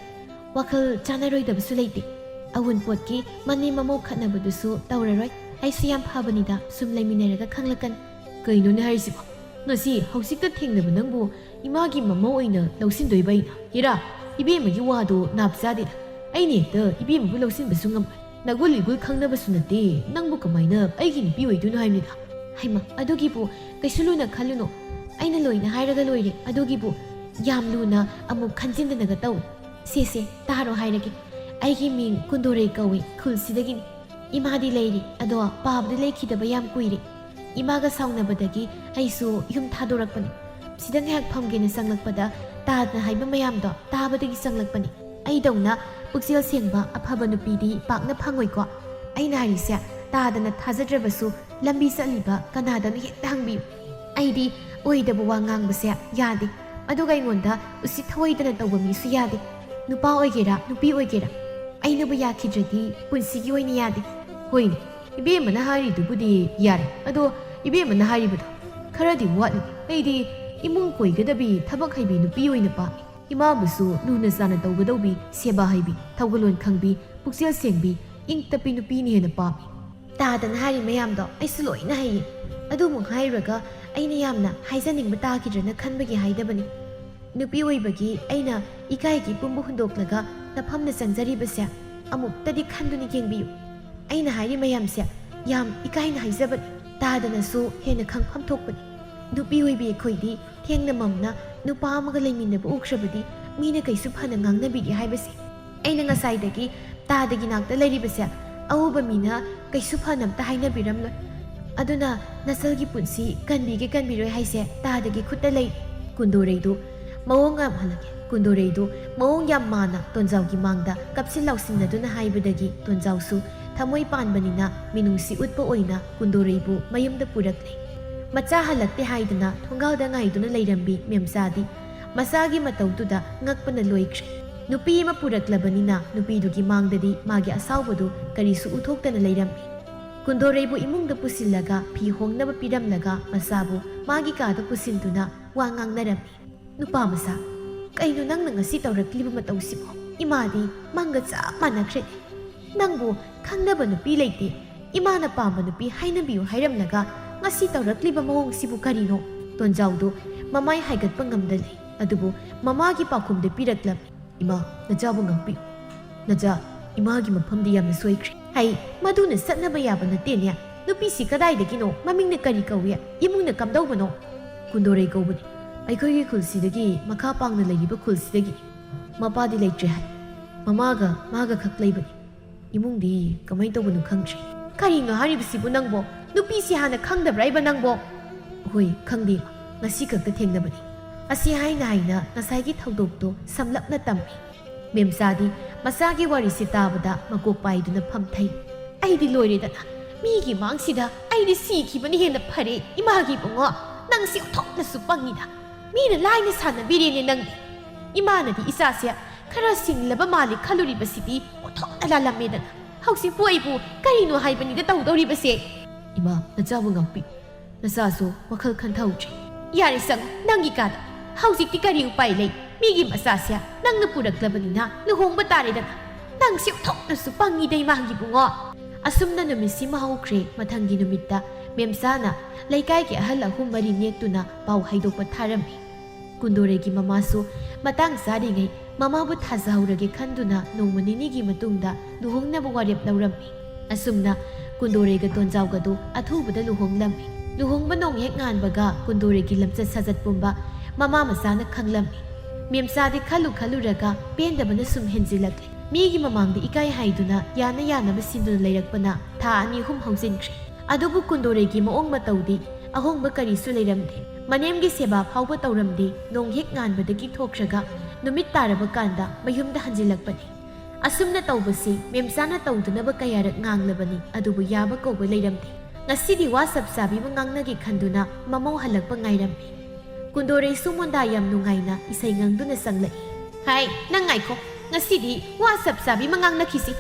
ꯋꯥꯈꯜ ꯆꯥꯟꯅꯔꯣꯏꯗꯕꯁꯨ ꯂꯩꯇꯦ꯫ ꯑꯋꯨꯟꯄꯣꯠꯀꯤ ꯃꯅꯦꯝ ꯃꯃꯧ ꯈꯠꯅꯕꯗꯨꯁꯨ ꯇꯧꯔꯔꯣꯏ꯫ ꯑꯩꯁꯨ ꯌꯥꯝ ꯐꯕꯅꯤꯗ, ꯁꯨꯝ ꯂꯩꯃꯤꯟꯅꯔꯒ ꯈꯪꯂꯛꯀꯅꯤ꯫" "ꯀꯩꯅꯣꯅꯦ ꯍꯥꯏꯔꯤꯁꯤꯕꯣ? "ꯉꯁꯤ ꯍꯧꯖꯤꯛꯇ ꯊꯦꯡꯅꯕ ꯅꯪꯕꯨ ꯏꯃꯥꯒꯤ ꯃꯃꯧ ꯑꯣꯏꯅ ꯂꯧꯁꯤꯟꯗꯣꯏꯕ ꯑꯩꯅ? ꯍꯦꯔꯥ, ꯏꯕꯦꯝꯃꯒꯤ ꯋꯥꯗꯣ ꯅꯥꯞ ꯆꯥꯗꯦꯗ꯫ ꯑꯩꯅ ꯍꯦꯛꯇ ꯏꯕꯦꯝꯃꯕꯨ ꯂꯧꯁꯤꯟꯕꯁꯨ ꯉꯝꯃꯣꯏ꯫ ꯅꯒꯨꯜ ꯏꯒꯨꯜ ꯈꯪꯅꯕꯁꯨ ꯅꯠꯇꯦ, ꯅꯪꯕꯨ ꯀꯃꯥꯏꯅ ꯑꯩꯒꯤ ꯅꯨꯄꯤ ꯑꯣꯏꯗꯣꯏꯅꯣ ꯍꯥꯏꯕꯅꯤꯗ?" "ꯍꯩꯃ, ꯑꯗꯨꯒꯤꯕꯨ ꯀꯩꯁꯨ ꯂꯨꯅ ꯈꯜꯂꯨꯅꯨ, ꯑꯩꯅ ꯂꯣꯏꯅ ꯍꯥꯏꯔꯒ ꯂꯣꯏꯔꯦ꯫ ꯑꯗꯨꯒꯤꯕꯨ ꯌꯥꯝ ꯂꯨꯅ ꯑꯃꯨꯛ ꯈꯟꯖꯤꯟꯗꯅꯒ ꯇꯧ꯫ ꯁꯦ ꯁꯦ, ꯇꯥꯔꯣ ꯍꯥꯏꯔꯒꯦ꯫ ꯑꯩꯒꯤ ꯃꯤꯡ ꯀꯨꯟꯗꯣꯔꯩ ꯀꯧꯏ, ꯈꯨꯜꯁꯤꯗꯒꯤꯅꯤ꯫ ꯏꯃꯥꯗꯤ ꯂꯩꯔꯤ, ꯑꯗꯣ ꯄꯥꯕꯗꯤ ꯂꯩꯈꯤꯗꯕ ꯌꯥꯝ ꯀꯨꯏꯔꯦ꯫ ꯏꯃꯥꯒ ꯁꯥꯎꯅꯕꯗꯒꯤ ꯑꯩꯁꯨ ꯌꯨꯝ ꯊꯥꯗꯣꯔꯛꯄꯅꯤ꯫ ꯁꯤꯗ ꯉꯥꯏꯍꯥꯛ ꯐꯝꯒꯦꯅ ꯆꯪꯂꯛꯄꯗ ꯇꯥꯗꯅ ꯍꯥꯏꯕ ꯃꯌꯥꯝꯗꯣ ꯇꯥꯕꯗꯒꯤ ꯆꯪꯂꯛꯄꯅꯤ꯫ ꯑꯩꯗꯧꯅ ꯄꯨꯛꯆꯦꯜ ꯁꯦꯡꯕ ꯑꯐꯕ ꯅꯨꯄꯤꯗꯤ ꯄꯥꯛꯅ ꯐꯪꯉꯣꯏꯀꯣ꯫ ꯑꯩꯅ ꯍꯥꯏꯔꯤꯁꯦ ꯇꯥꯗꯅ ꯊꯥꯖꯗ꯭ꯔꯕꯁꯨ ꯂꯝꯕꯤ ꯆꯠꯂꯤꯕ ꯀꯅꯥꯗꯅꯣ ꯍꯦꯛꯇ ꯍꯪꯕꯤꯌꯨ꯫ ꯑꯩꯗꯤ ꯑꯣꯏꯗꯕ ꯋꯥ ꯉꯥꯡꯕꯁꯦ ꯌꯥꯗꯦ, ꯑꯗꯨꯒ ꯑꯩꯉꯣꯟꯗ ꯎꯁꯤꯠ ꯊꯑꯣꯏꯗꯅ ꯇꯧꯕ ꯃꯤꯁꯨ ꯌꯥꯗꯦ꯫ ꯅꯨꯄꯥ ꯑꯣꯏꯒꯦꯔꯥ ꯅꯨꯄꯤ ꯑꯣꯏꯒꯦꯔꯥ, ꯑꯩꯅꯕꯨ ꯌꯥꯈꯤꯗ꯭ꯔꯗꯤ ꯄꯨꯟꯁꯤꯒꯤ ꯑꯣꯏꯅ ꯌꯥꯗꯦ꯫ ꯍꯣꯏꯅꯦ, ꯏꯕꯦꯝꯃꯅ ꯍꯥꯏꯔꯤꯗꯨꯕꯨꯗꯤ ꯌꯥꯔꯦ, ꯑꯗꯣ ꯏꯕꯦꯝꯃꯅ ꯍꯥꯏꯔꯤꯕꯗꯣ ꯈꯔꯗꯤ ꯋꯥꯠꯂꯤ꯫ ꯑꯩꯗꯤ ꯏꯃꯨꯡ ꯀꯣꯏꯒꯗꯕꯤ ꯊꯕꯛ ꯍꯩꯕꯤ ꯅꯨꯄꯤ ꯑꯣꯏꯅ ꯄꯥꯝꯃꯤ꯫ ꯏꯃꯥꯕꯨꯁꯨ ꯂꯨꯅ ꯆꯥꯅ ꯇꯧꯒꯗꯧꯕꯤ, ꯁꯦꯕꯥ ꯍꯩꯕꯤ, ꯊꯧꯒꯜꯂꯣꯟ ꯈꯪꯕꯤ, ꯄꯨꯛꯆꯦꯜ ꯁꯦꯡꯕꯤ, ꯏꯪ ꯇꯞꯄꯤ ꯅꯨꯄꯤꯅ ꯍꯦꯟꯅ ꯄꯥꯝꯃꯤ꯫ ꯇꯥꯗꯅ ꯍꯥꯏꯔꯤ ꯃꯌꯥꯝꯗꯣ ꯑꯩꯁꯨ ꯂꯣꯏꯅ ꯍꯩꯌꯦ꯫ ꯑꯗꯨꯃꯨꯛ ꯍꯥꯏꯔꯨꯔꯒ ꯑꯩꯅ ꯌꯥꯝꯅ ꯍꯥꯏꯖꯅꯤꯡꯕ ꯇꯥꯈꯤꯗ꯭ꯔꯅ ꯈꯟꯕꯒꯤ ꯍꯥꯏꯗꯕꯅꯤ꯫ ꯅꯨꯄꯤ ꯑꯣꯏꯕꯒꯤ ꯑꯩꯅ ꯏꯀꯥꯏꯒꯤ ꯄꯨꯝꯕ ꯍꯨꯟꯗꯣꯛꯂꯒ ꯅꯐꯝꯗ ꯆꯪꯖꯔꯤꯕꯁꯦ ꯑꯃꯨꯛꯇꯗꯤ ꯈꯟꯗꯨꯅ ꯌꯦꯡꯕꯤꯌꯨ꯫ ꯑꯩꯅ ꯍꯥꯏꯔꯤ ꯃꯌꯥꯝꯁꯦ ꯌꯥꯝ ꯏꯀꯥꯏꯅ ꯍꯥꯏꯖꯕꯅꯤ, ꯇꯥꯗꯅꯁꯨ ꯍꯦꯟꯅ ꯈꯪꯐꯝ ꯊꯣꯛꯄꯅꯤ꯫ ꯅꯨꯄꯤ ꯑꯣꯏꯕꯤ ꯑꯩꯈꯣꯏꯗꯤ ꯊꯦꯡꯅ ꯃꯝꯅ ꯅꯨꯄꯥ ꯑꯃꯒ ꯂꯩꯃꯤꯟꯅꯕ ꯎꯈ꯭ꯔꯕꯗꯤ ꯃꯤꯅ ꯀꯩꯁꯨ ꯐꯅ ꯉꯥꯡꯅꯕꯤꯒꯦ ꯍꯥꯏꯕꯁꯦ꯫ ꯑꯩꯅ ꯉꯁꯥꯏꯗꯒꯤ ꯇꯥꯗꯒꯤ ꯅꯥꯛꯇ ꯂꯩꯔꯤꯕꯁꯦ ꯑꯎꯕ ꯃꯤꯅ ꯀꯩꯁꯨ ꯐꯅ ꯑꯝꯇ ꯍꯥꯏꯅꯕꯤꯔꯝꯂꯣꯏ꯫ ꯑꯗꯨꯅ ꯅꯆꯜꯒꯤ ꯄꯨꯟꯁꯤ ꯀꯟꯕꯤꯒꯦ ꯀꯟꯕꯤꯔꯣꯏ ꯍꯥꯏꯁꯦ ꯇꯥꯗꯒꯤ ꯈꯨꯠꯇ ꯂꯩ꯫ ꯀꯨꯟꯗꯣꯔꯩꯗꯨ ꯃꯑꯣꯡ ꯌꯥꯝ ꯍꯜꯂꯛꯀꯦ꯫ ꯀꯨꯟꯗꯣꯔꯩꯗꯨ ꯃꯑꯣꯡ ꯌꯥꯝ ꯃꯥꯅ ꯇꯣꯟꯖꯥꯎꯒꯤ ꯃꯥꯡꯗ ꯀꯞꯁꯤꯟ ꯂꯥꯎꯁꯤꯟꯅꯗꯨꯅ ꯍꯥꯏꯕꯗꯒꯤ ꯇꯣꯟꯖꯥꯎꯁꯨ ꯊꯃꯣꯏ ꯄꯥꯟꯕꯅꯤꯅ ꯃꯤꯅꯨꯡꯁꯤ ꯎꯠꯄ ꯑꯣꯏꯅ ꯀꯨꯟꯗꯣꯔꯩꯕꯨ ꯃꯌꯨꯝꯗ ꯄꯨꯔꯛꯂꯦ꯫ ꯃꯆꯥ ꯍꯜꯂꯛꯇꯦ ꯍꯥꯏꯗꯨꯅ ꯊꯣꯡꯒꯥꯜꯗ ꯉꯥꯏꯗꯨꯅ ꯂꯩꯔꯝꯕꯤ ꯃꯦꯝꯆꯥꯗꯤ ꯃꯆꯥꯒꯤ ꯃꯇꯧꯗꯨꯗ ꯉꯛꯄꯅ ꯂꯣꯏꯈ꯭ꯔꯦ꯫ ꯅꯨꯄꯤ ꯑꯃ ꯄꯨꯔꯛꯂꯕꯅꯤꯅ ꯅꯨꯄꯤꯗꯨꯒꯤ ꯃꯥꯡꯗꯗꯤ ꯃꯥꯒꯤ ꯑꯁꯥꯎꯕꯗꯨ ꯀꯔꯤꯁꯨ ꯎꯠꯊꯣꯛꯇꯅ ꯂꯩꯔꯝꯃꯤ꯫ ꯀꯨꯟꯗꯣꯔꯩꯕꯨ ꯏꯃꯨꯡꯗ ꯄꯨꯁꯤꯜꯂꯒ ꯐꯤ ꯍꯣꯡꯅꯕ ꯄꯤꯔꯝꯂꯒ ꯃꯆꯥꯕꯨ ꯃꯥꯒꯤ ꯀꯥꯗ ꯄꯨꯁꯤꯟꯗꯨꯅ ꯋꯥ ꯉꯥꯡꯅꯔꯝꯃꯤ꯫ "ꯅꯨꯄꯥ ꯃꯆꯥ, ꯀꯩꯅꯣ ꯅꯪꯅ ꯉꯁꯤ ꯇꯧꯔꯛꯂꯤꯕ ꯃꯇꯧꯁꯤꯕꯣ? ꯏꯃꯥꯗꯤ ꯃꯪꯒ ꯆꯞ ꯃꯥꯟꯅꯈ꯭ꯔꯦꯅꯦ꯫ ꯅꯪꯕꯨ ꯈꯪꯅꯕ ꯅꯨꯄꯤ ꯂꯩꯇꯦ, ꯏꯃꯥꯅ ꯄꯥꯝꯕ ꯅꯨꯄꯤ ꯍꯥꯏꯅꯕꯤꯌꯨ ꯍꯥꯏꯔꯝꯂꯒ ꯉꯁꯤ ꯇꯧꯔꯛꯂꯤꯕ ꯃꯑꯣꯡꯁꯤꯕꯨ ꯀꯔꯤꯅꯣ?" ꯇꯣꯟꯖꯥꯎꯗꯨ ꯃꯃꯥꯏ ꯍꯥꯏꯒꯠꯄ ꯉꯝꯗ ꯂꯩ꯫ ꯑꯗꯨꯕꯨ ꯃꯃꯥꯒꯤ ꯄꯥꯎꯈꯨꯝꯗꯤ ꯄꯤꯔꯛꯂꯝꯃꯤ꯫ "ꯏꯃꯥ, ꯅꯆꯥꯕꯨ ꯉꯥꯛꯄꯤꯌꯨ꯫ ꯅꯆꯥ, ꯏꯃꯥꯒꯤ ꯃꯐꯝꯗꯤ ꯌꯥꯝꯅ ꯁꯣꯏꯈ꯭ꯔꯦ꯫ ꯍꯩ, ꯃꯗꯨꯅ ꯆꯠꯅꯕ ꯌꯥꯕ ꯅꯠꯇꯦꯅꯦ꯫ ꯅꯨꯄꯤꯁꯤ ꯀꯗꯥꯏꯗꯒꯤꯅꯣ? ꯃꯃꯤꯡꯅ ꯀꯔꯤ ꯀꯧꯏ? ꯏꯃꯨꯡꯅ ꯀꯝꯗꯧꯕꯅꯣ?" "ꯀꯨꯟꯗꯣꯔꯩ ꯀꯧꯕꯅꯤ꯫ ꯑꯩꯈꯣꯏꯒꯤ ꯈꯨꯜꯁꯤꯗꯒꯤ ꯃꯈꯥ ꯄꯥꯡꯅ ꯂꯩꯔꯤꯕ ꯈꯨꯜꯁꯤꯗꯒꯤ꯫ ꯃꯄꯥꯗꯤ ꯂꯩꯇ꯭ꯔꯦ ꯍꯥꯏ꯫ ꯃꯃꯥꯒ ꯃꯥꯒ ꯈꯛ ꯂꯩꯕꯅꯤ꯫ ꯏꯃꯨꯡꯗꯤ ꯀꯃꯥꯏꯅ ꯇꯧꯕꯅꯣ ꯈꯪꯗ꯭ꯔꯦ꯫" "ꯀꯔꯤꯅꯣ ꯍꯥꯏꯔꯤꯕꯁꯤꯕꯨ ꯅꯪꯕꯣ? ꯅꯨꯄꯤꯁꯤ ꯍꯥꯟꯅ ꯈꯪꯗꯕ꯭ꯔꯥ ꯏꯕ ꯅꯪꯕꯣ?" "ꯍꯣꯏ, ꯈꯪꯗꯦ꯫ ꯉꯁꯤ ꯈꯛꯇ ꯊꯦꯡꯅꯕꯅꯤ꯫" ꯑꯁꯤ ꯍꯥꯏꯅ ꯍꯥꯏꯅ ꯉꯁꯥꯏꯒꯤ ꯊꯧꯗꯣꯛꯇꯣ ꯁꯝꯂꯞꯅ ꯇꯝꯃꯤ꯫ ꯃꯦꯝꯆꯥꯗꯤ ꯃꯆꯥꯒꯤ ꯋꯥꯔꯤꯁꯤ ꯇꯥꯕꯗ ꯃꯀꯣꯛ ꯄꯥꯏꯗꯨꯅ ꯐꯝꯊꯩ꯫ "ꯑꯩꯗꯤ ꯂꯣꯏꯔꯦꯗꯅ꯫ ꯃꯤꯒꯤ ꯃꯥꯡꯁꯤꯗ ꯑꯩꯗꯤ ꯁꯤꯈꯤꯕꯅ ꯍꯦꯟꯅ ꯐꯔꯦ, ꯏꯃꯥꯒꯤ ꯏꯕꯨꯡꯉꯣ꯫ ꯅꯪꯁꯤ ꯑꯣꯟꯊꯣꯛꯅꯁꯨ ꯄꯪꯉꯤꯗ꯫ ꯃꯤꯅ ꯂꯥꯏꯅ ꯁꯥꯟꯅꯕꯤꯔꯦꯅꯦ ꯅꯪꯗꯤ꯫ ꯏꯃꯥꯅꯗꯤ ꯏꯆꯥꯁꯦ ꯈꯔ ꯁꯤꯡꯂꯕ ꯃꯥꯜꯂꯤ ꯈꯜꯂꯨꯔꯤꯕꯁꯤꯗꯤ ꯑꯣꯟꯊꯣꯛꯅ ꯂꯥꯜꯂꯝꯃꯦꯗꯅ꯫ ꯍꯧꯖꯤꯛꯄꯨ ꯑꯩꯕꯨ ꯀꯔꯤꯅꯣ ꯍꯥꯏꯕꯅꯤꯗ ꯇꯧꯗꯧꯔꯤꯕꯁꯦ?" "ꯏꯃꯥ, ꯅꯆꯥꯕꯨ ꯉꯥꯛꯄꯤ꯫ ꯅꯆꯥꯁꯨ ꯋꯥꯈꯜ ꯈꯟꯊꯍꯧꯗ꯭ꯔꯦ꯫" "ꯌꯥꯔꯦ, ꯆꯪꯉꯨ ꯅꯪꯒꯤ ꯀꯥꯗ꯫ ꯍꯧꯖꯤꯛꯇꯤ ꯀꯔꯤ ꯎꯄꯥꯏ ꯂꯩ? ꯃꯤꯒꯤ ꯃꯆꯥꯁꯦ ꯅꯪꯅ ꯄꯨꯔꯛꯂꯕꯅꯤꯅ ꯂꯨꯍꯣꯡꯕ ꯇꯥꯔꯦꯗꯅ꯫ ꯅꯪꯁꯤ ꯑꯣꯟꯊꯣꯛꯅꯁꯨ ꯄꯪꯉꯤꯗ, ꯏꯃꯥꯒꯤ ꯏꯕꯨꯡꯉꯣ꯫" ꯑꯁꯨꯝꯅ ꯅꯨꯃꯤꯠꯁꯤꯃ ꯍꯧꯈ꯭ꯔꯦ꯫ ꯃꯊꯪꯒꯤ ꯅꯨꯃꯤꯠꯇ ꯃꯦꯝꯆꯥꯅ ꯂꯩꯀꯥꯏꯒꯤ ꯑꯍꯜ ꯑꯍꯨꯝ ꯃꯔꯤ ꯅꯦꯛꯇꯨꯅ ꯄꯥꯎ ꯍꯥꯏꯗꯣꯛꯄ ꯊꯥꯔꯝꯃꯤ꯫ ꯀꯨꯟꯗꯣꯔꯩꯒꯤ ꯃꯃꯥꯁꯨ ꯃꯇꯥꯡ ꯆꯥꯔꯤꯉꯩ ꯃꯃꯥꯕꯨ ꯊꯥꯖꯍꯧꯔꯒꯦ ꯈꯟꯗꯨꯅ ꯅꯣꯡꯃ ꯅꯤꯅꯤꯒꯤ ꯃꯇꯨꯡꯗ ꯂꯨꯍꯣꯡꯅꯕ ꯋꯥꯔꯦꯞ ꯂꯧꯔꯝꯃꯤ꯫ ꯑꯁꯨꯝꯅ ꯀꯨꯟꯗꯣꯔꯩꯒ ꯇꯣꯟꯖꯥꯎꯒꯗꯨ ꯑꯊꯨꯕꯗ ꯂꯨꯍꯣꯡꯂꯝꯃꯤ꯫ ꯂꯨꯍꯣꯡꯕ ꯅꯣꯡ ꯍꯦꯛ ꯉꯥꯟꯕꯒ ꯀꯨꯟꯗꯣꯔꯩꯒꯤ ꯂꯝꯆꯠ ꯁꯥꯖꯠ ꯄꯨꯝꯕ ꯃꯃꯥ ꯃꯆꯥꯅ ꯈꯪꯂꯝꯃꯤ꯫ ꯃꯦꯝꯆꯥꯗꯤ ꯈꯜꯂꯨ ꯈꯜꯂꯨꯔꯒ ꯄꯦꯟꯗꯕꯅ ꯁꯨꯝ ꯍꯦꯟꯖꯤꯜꯂꯛꯂꯦ꯫ ꯃꯤꯒꯤ ꯃꯃꯥꯡꯗ ꯏꯀꯥꯏ ꯍꯥꯏꯗꯨꯅ ꯌꯥꯅ ꯌꯥꯅꯕ ꯁꯤꯟꯗꯨꯅ ꯂꯩꯔꯛꯄꯅ ꯊꯥ ꯑꯅꯤ ꯑꯍꯨꯝ ꯍꯧꯖꯤꯟꯈ꯭ꯔꯦ꯫ ꯑꯗꯨꯕꯨ ꯀꯨꯟꯗꯣꯔꯩꯒꯤ ꯃꯑꯣꯡ ꯃꯇꯧꯗꯤ ꯑꯍꯣꯡꯕ ꯀꯔꯤꯁꯨ ꯂꯩꯔꯝꯗꯦ꯫ ꯃꯅꯦꯝꯒꯤ ꯁꯦꯕꯥ ꯐꯥꯎꯕ ꯇꯧꯔꯝꯗꯦ꯫ ꯅꯣꯡ ꯍꯦꯛ ꯉꯥꯟꯕꯗꯒꯤ ꯊꯣꯛꯈ꯭ꯔꯒ ꯅꯨꯃꯤꯠ ꯇꯥꯔꯕ ꯀꯥꯟꯗ ꯃꯌꯨꯝꯗ ꯍꯟꯖꯤꯜꯂꯛꯄꯅꯤ꯫ ꯑꯁꯨꯝꯅ ꯇꯧꯕꯁꯤ ꯃꯦꯝꯆꯥꯅ ꯇꯧꯗꯅꯕ ꯀꯌꯥꯔꯛ ꯉꯥꯡꯂꯕꯅꯤ, ꯑꯗꯨꯕꯨ ꯌꯥꯕ ꯀꯧꯕ ꯂꯩꯔꯝꯗꯦ꯫ ꯉꯁꯤꯗꯤ ꯋꯥ ꯆꯞ ꯆꯥꯕꯤ ꯑꯃ ꯉꯥꯡꯅꯒꯦ ꯈꯟꯗꯨꯅ ꯃꯃꯧ ꯍꯜꯂꯛꯄ ꯉꯥꯏꯔꯝꯃꯤ꯫ ꯀꯨꯟꯗꯣꯔꯩꯁꯨ ꯃꯣꯟꯗꯥ ꯌꯥꯝ ꯅꯨꯡꯉꯥꯏꯅ ꯏꯁꯩ ꯉꯪꯗꯨꯅ ꯆꯪꯂꯛꯏ꯫ "ꯍꯥꯏ, ꯅꯪ ꯉꯥꯏꯈꯣ, ꯉꯁꯤꯗꯤ ꯋꯥ ꯆꯞ ꯆꯥꯕꯤ ꯑꯃ ꯉꯥꯡꯅꯈꯤꯁꯤ꯫"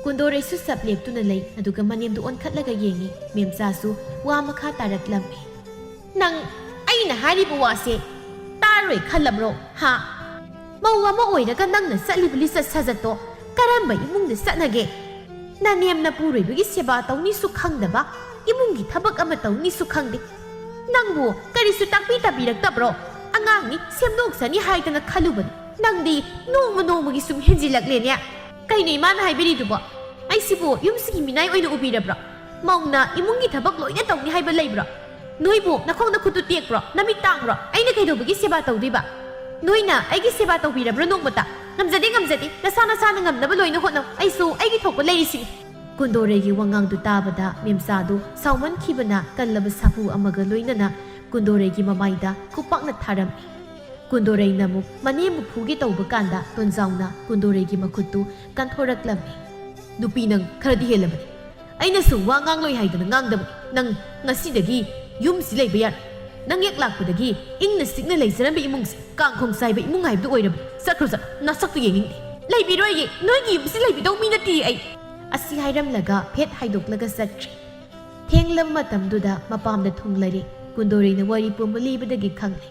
ꯀꯨꯟꯗꯣꯔꯩꯁꯨ ꯆꯞ ꯂꯦꯞꯇꯨꯅ ꯂꯩ, ꯑꯗꯨꯒ ꯃꯅꯤꯡꯗ ꯑꯣꯟꯈꯠꯂꯒ ꯌꯦꯡꯉꯤ꯫ ꯃꯦꯝꯆꯥꯁꯨ ꯋꯥ ꯃꯈꯥ ꯇꯥꯔꯛꯂꯝꯃꯤ꯫ "ꯅꯪ ꯑꯩꯅ ꯍꯥꯏꯔꯤꯕ ꯋꯥꯁꯦ ꯇꯥꯔꯣꯏ ꯈꯜꯂꯕ꯭ꯔꯣ? ꯍꯥ? ꯃꯧ ꯑꯃ ꯑꯣꯏꯔꯒ ꯅꯪꯅ ꯆꯠꯂꯤꯕ ꯂꯤꯆꯠ ꯁꯥꯖꯠꯇꯣ ꯀꯔꯝꯕ ꯏꯃꯨꯡꯗ ꯆꯠꯅꯒꯦ? ꯅꯅꯦꯝ ꯅꯄꯨꯔꯣꯏꯕꯒꯤ ꯁꯦꯕꯥ ꯇꯧꯅꯤꯁꯨ ꯈꯪꯗꯕ, ꯏꯃꯨꯡꯒꯤ ꯊꯕꯛ ꯑꯃ ꯇꯧꯅꯤꯁꯨ ꯈꯪꯗꯦ꯫ "ꯅꯪꯕꯨ ꯀꯔꯤꯁꯨ ꯇꯥꯛꯄꯤ ꯇꯝꯕꯤꯔꯛꯇꯕ꯭ꯔꯣ? ꯑꯉꯥꯡꯅꯤ, ꯁꯦꯝꯗꯣꯛꯆꯅꯤ ꯍꯥꯏꯗꯅ ꯈꯜꯂꯨꯕꯅꯤ꯫ ꯅꯪꯗꯤ ꯅꯣꯡꯃ ꯅꯣꯡꯃꯒꯤ ꯁꯨꯝ ꯍꯦꯟꯖꯤꯜꯂꯛꯂꯦꯅꯦ꯫ ꯀꯩꯅꯣ ꯏꯃꯥꯅ ꯍꯥꯏꯕꯤꯔꯤꯗꯨꯕꯣ? ꯑꯩꯁꯤꯕꯨ ꯌꯨꯝꯁꯤꯒꯤ ꯃꯤꯅꯥꯏ ꯑꯣꯏꯅ ꯎꯕꯤꯔꯕ꯭ꯔꯣ? ꯃꯧꯅ ꯏꯃꯨꯡꯒꯤ ꯊꯕꯛ ꯂꯣꯏꯅ ꯇꯧꯅꯤ ꯍꯥꯏꯕ ꯂꯩꯕ꯭ꯔꯣ? ꯅꯣꯏꯕꯨ ꯅꯈꯣꯡ ꯅꯈꯨꯠꯇꯨ ꯇꯦꯛꯄ꯭ꯔꯣ? ꯅꯃꯤꯠ ꯇꯥꯡꯕ꯭ꯔꯣ? ꯑꯩꯅ ꯀꯩꯗꯧꯕꯒꯤ ꯁꯦꯕꯥ ꯇꯧꯗꯣꯏꯕ? ꯅꯣꯏꯅ ꯑꯩꯒꯤ ꯁꯦꯕꯥ ꯇꯧꯕꯤꯔꯕ꯭ꯔꯣ ꯅꯣꯡꯃꯇ? ꯉꯝꯖꯗꯦ, ꯉꯝꯖꯗꯦ꯫ ꯅꯁꯥ ꯅꯁꯥꯅ ꯉꯝꯅꯕ ꯂꯣꯏꯅ ꯍꯣꯠꯅꯧ꯫ ꯑꯩꯁꯨ ꯑꯩꯒꯤ ꯊꯣꯛꯄ ꯂꯩꯔꯤꯁꯤꯅꯤ꯫" ꯀꯨꯟꯗꯣꯔꯩꯒꯤ ꯋꯥꯉꯥꯡꯗꯨ ꯇꯥꯕꯗ ꯃꯦꯝꯆꯥꯗꯨ ꯁꯥꯎꯃꯟꯈꯤꯕꯅ ꯀꯜꯂꯕ ꯁꯥꯐꯨ ꯑꯃꯒ ꯂꯣꯏꯅꯅ ꯀꯨꯟꯗꯣꯔꯩꯒꯤ ꯃꯃꯥꯏꯗ ꯈꯨꯄꯥꯛꯅ ꯊꯥꯔꯝꯃꯤ꯫ ꯀꯨꯟꯗꯣꯔꯩꯅ ꯑꯃꯨꯛ ꯃꯅꯦꯝꯕꯨ ꯐꯨꯒꯦ ꯇꯧꯕ ꯀꯥꯟꯗ ꯇꯣꯟꯖꯥꯎꯅ ꯀꯨꯟꯗꯣꯔꯩꯒꯤ ꯃꯈꯨꯠꯇꯨ ꯀꯟꯊꯣꯔꯛꯂꯝꯃꯤ꯫ "ꯅꯨꯄꯤ, ꯅꯪ ꯈꯔꯗꯤ ꯍꯦꯜꯂꯕꯅꯤ꯫ ꯑꯩꯅꯁꯨ ꯋꯥ ꯉꯥꯡꯂꯣꯏ ꯍꯥꯏꯗꯅ ꯉꯥꯡꯗꯕꯅꯤ꯫ ꯅꯪ ꯉꯁꯤꯗꯒꯤ ꯌꯨꯝꯁꯤ ꯂꯩꯕ ꯌꯥꯔꯣꯏ꯫ ꯅꯪ ꯍꯦꯛ ꯂꯥꯛꯄꯗꯒꯤ ꯏꯪꯅ ꯆꯤꯛꯅ ꯂꯩꯖꯔꯝꯕ ꯏꯃꯨꯡꯁꯦ ꯀꯥꯡꯈꯣꯡ ꯆꯥꯏꯕ ꯏꯃꯨꯡ ꯍꯥꯏꯕꯗꯨ ꯑꯣꯏꯔꯕꯅꯤ꯫ ꯆꯠꯈ꯭ꯔꯣ, ꯆꯠꯂꯣ꯫ ꯅꯁꯛꯇꯨ ꯌꯦꯡꯅꯤꯡꯗꯦ꯫" "ꯂꯩꯕꯤꯔꯣꯏꯌꯦ꯫ ꯅꯣꯏꯒꯤ ꯌꯨꯝꯁꯤ ꯂꯩꯕꯤꯗꯧ ꯃꯤ ꯅꯠꯇꯦ ꯑꯩ꯫" ꯑꯁꯤ ꯍꯥꯏꯔꯝꯂꯒ ꯐꯦꯠ ꯍꯥꯏꯗꯣꯛꯂꯒ ꯆꯠꯈ꯭ꯔꯦ꯫ ꯊꯦꯡꯂꯕ ꯃꯇꯝꯗꯨꯗ ꯃꯄꯥꯝꯗ ꯊꯨꯡꯂꯔꯦ꯫ ꯀꯨꯟꯗꯣꯔꯩꯅ ꯋꯥꯔꯤ ꯄꯨꯝꯕ ꯂꯤꯕꯗꯒꯤ ꯈꯪꯂꯦ꯫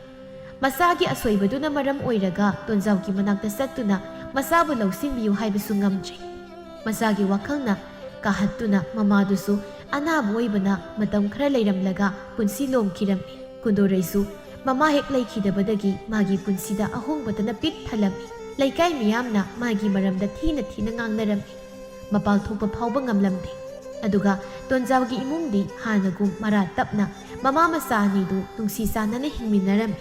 ꯃꯆꯥꯒꯤ ꯑꯁꯣꯏꯕꯗꯨꯅ ꯃꯔꯝ ꯑꯣꯏꯔꯒ ꯇꯣꯟꯖꯥꯎꯒꯤ ꯃꯅꯥꯛꯇ ꯆꯠꯇꯨꯅ ꯃꯆꯥꯕꯨ ꯂꯧꯁꯤꯟꯕꯤꯌꯨ ꯍꯥꯏꯕꯁꯨ ꯉꯝꯗ꯭ꯔꯦ꯫ ꯃꯆꯥꯒꯤ ꯋꯥꯈꯜꯅ ꯀꯥꯍꯠꯇꯨꯅ ꯃꯃꯥꯗꯨꯁꯨ ꯑꯅꯥꯕ ꯑꯣꯏꯕꯅ ꯃꯇꯝ ꯈꯔ ꯂꯩꯔꯝꯂꯒ ꯄꯨꯟꯁꯤ ꯂꯣꯝꯈꯤꯔꯝꯃꯤ꯫ ꯀꯨꯟꯗꯣꯔꯩꯁꯨ ꯃꯃꯥ ꯍꯦꯛ ꯂꯩꯈꯤꯗꯕꯗꯒꯤ ꯃꯥꯒꯤ ꯄꯨꯟꯁꯤꯗ ꯑꯍꯣꯡꯕꯇꯅ ꯄꯤꯛ ꯊꯜꯂꯝꯃꯤ꯫ ꯂꯩꯀꯥꯏ ꯃꯤꯌꯥꯝꯅ ꯃꯥꯒꯤ ꯃꯔꯝꯗ ꯊꯤꯅ ꯊꯤꯅ ꯉꯥꯡꯅꯔꯝꯃꯤ꯫ ꯃꯄꯥꯜ ꯊꯣꯛꯄ ꯐꯥꯎꯕ ꯉꯝꯂꯝꯗꯦ꯫ ꯑꯗꯨꯒ ꯇꯣꯟꯖꯥꯎꯒꯤ ꯏꯃꯨꯡꯗꯤ ꯍꯥꯟꯅꯒꯨꯝ ꯃꯔꯥ ꯇꯞꯅ ꯃꯃꯥ ꯃꯆꯥ ꯑꯅꯤꯗꯨ ꯅꯨꯡꯁꯤ ꯆꯥꯟꯅꯅ ꯍꯤꯡꯃꯤꯟꯅꯔꯝꯃꯤ꯫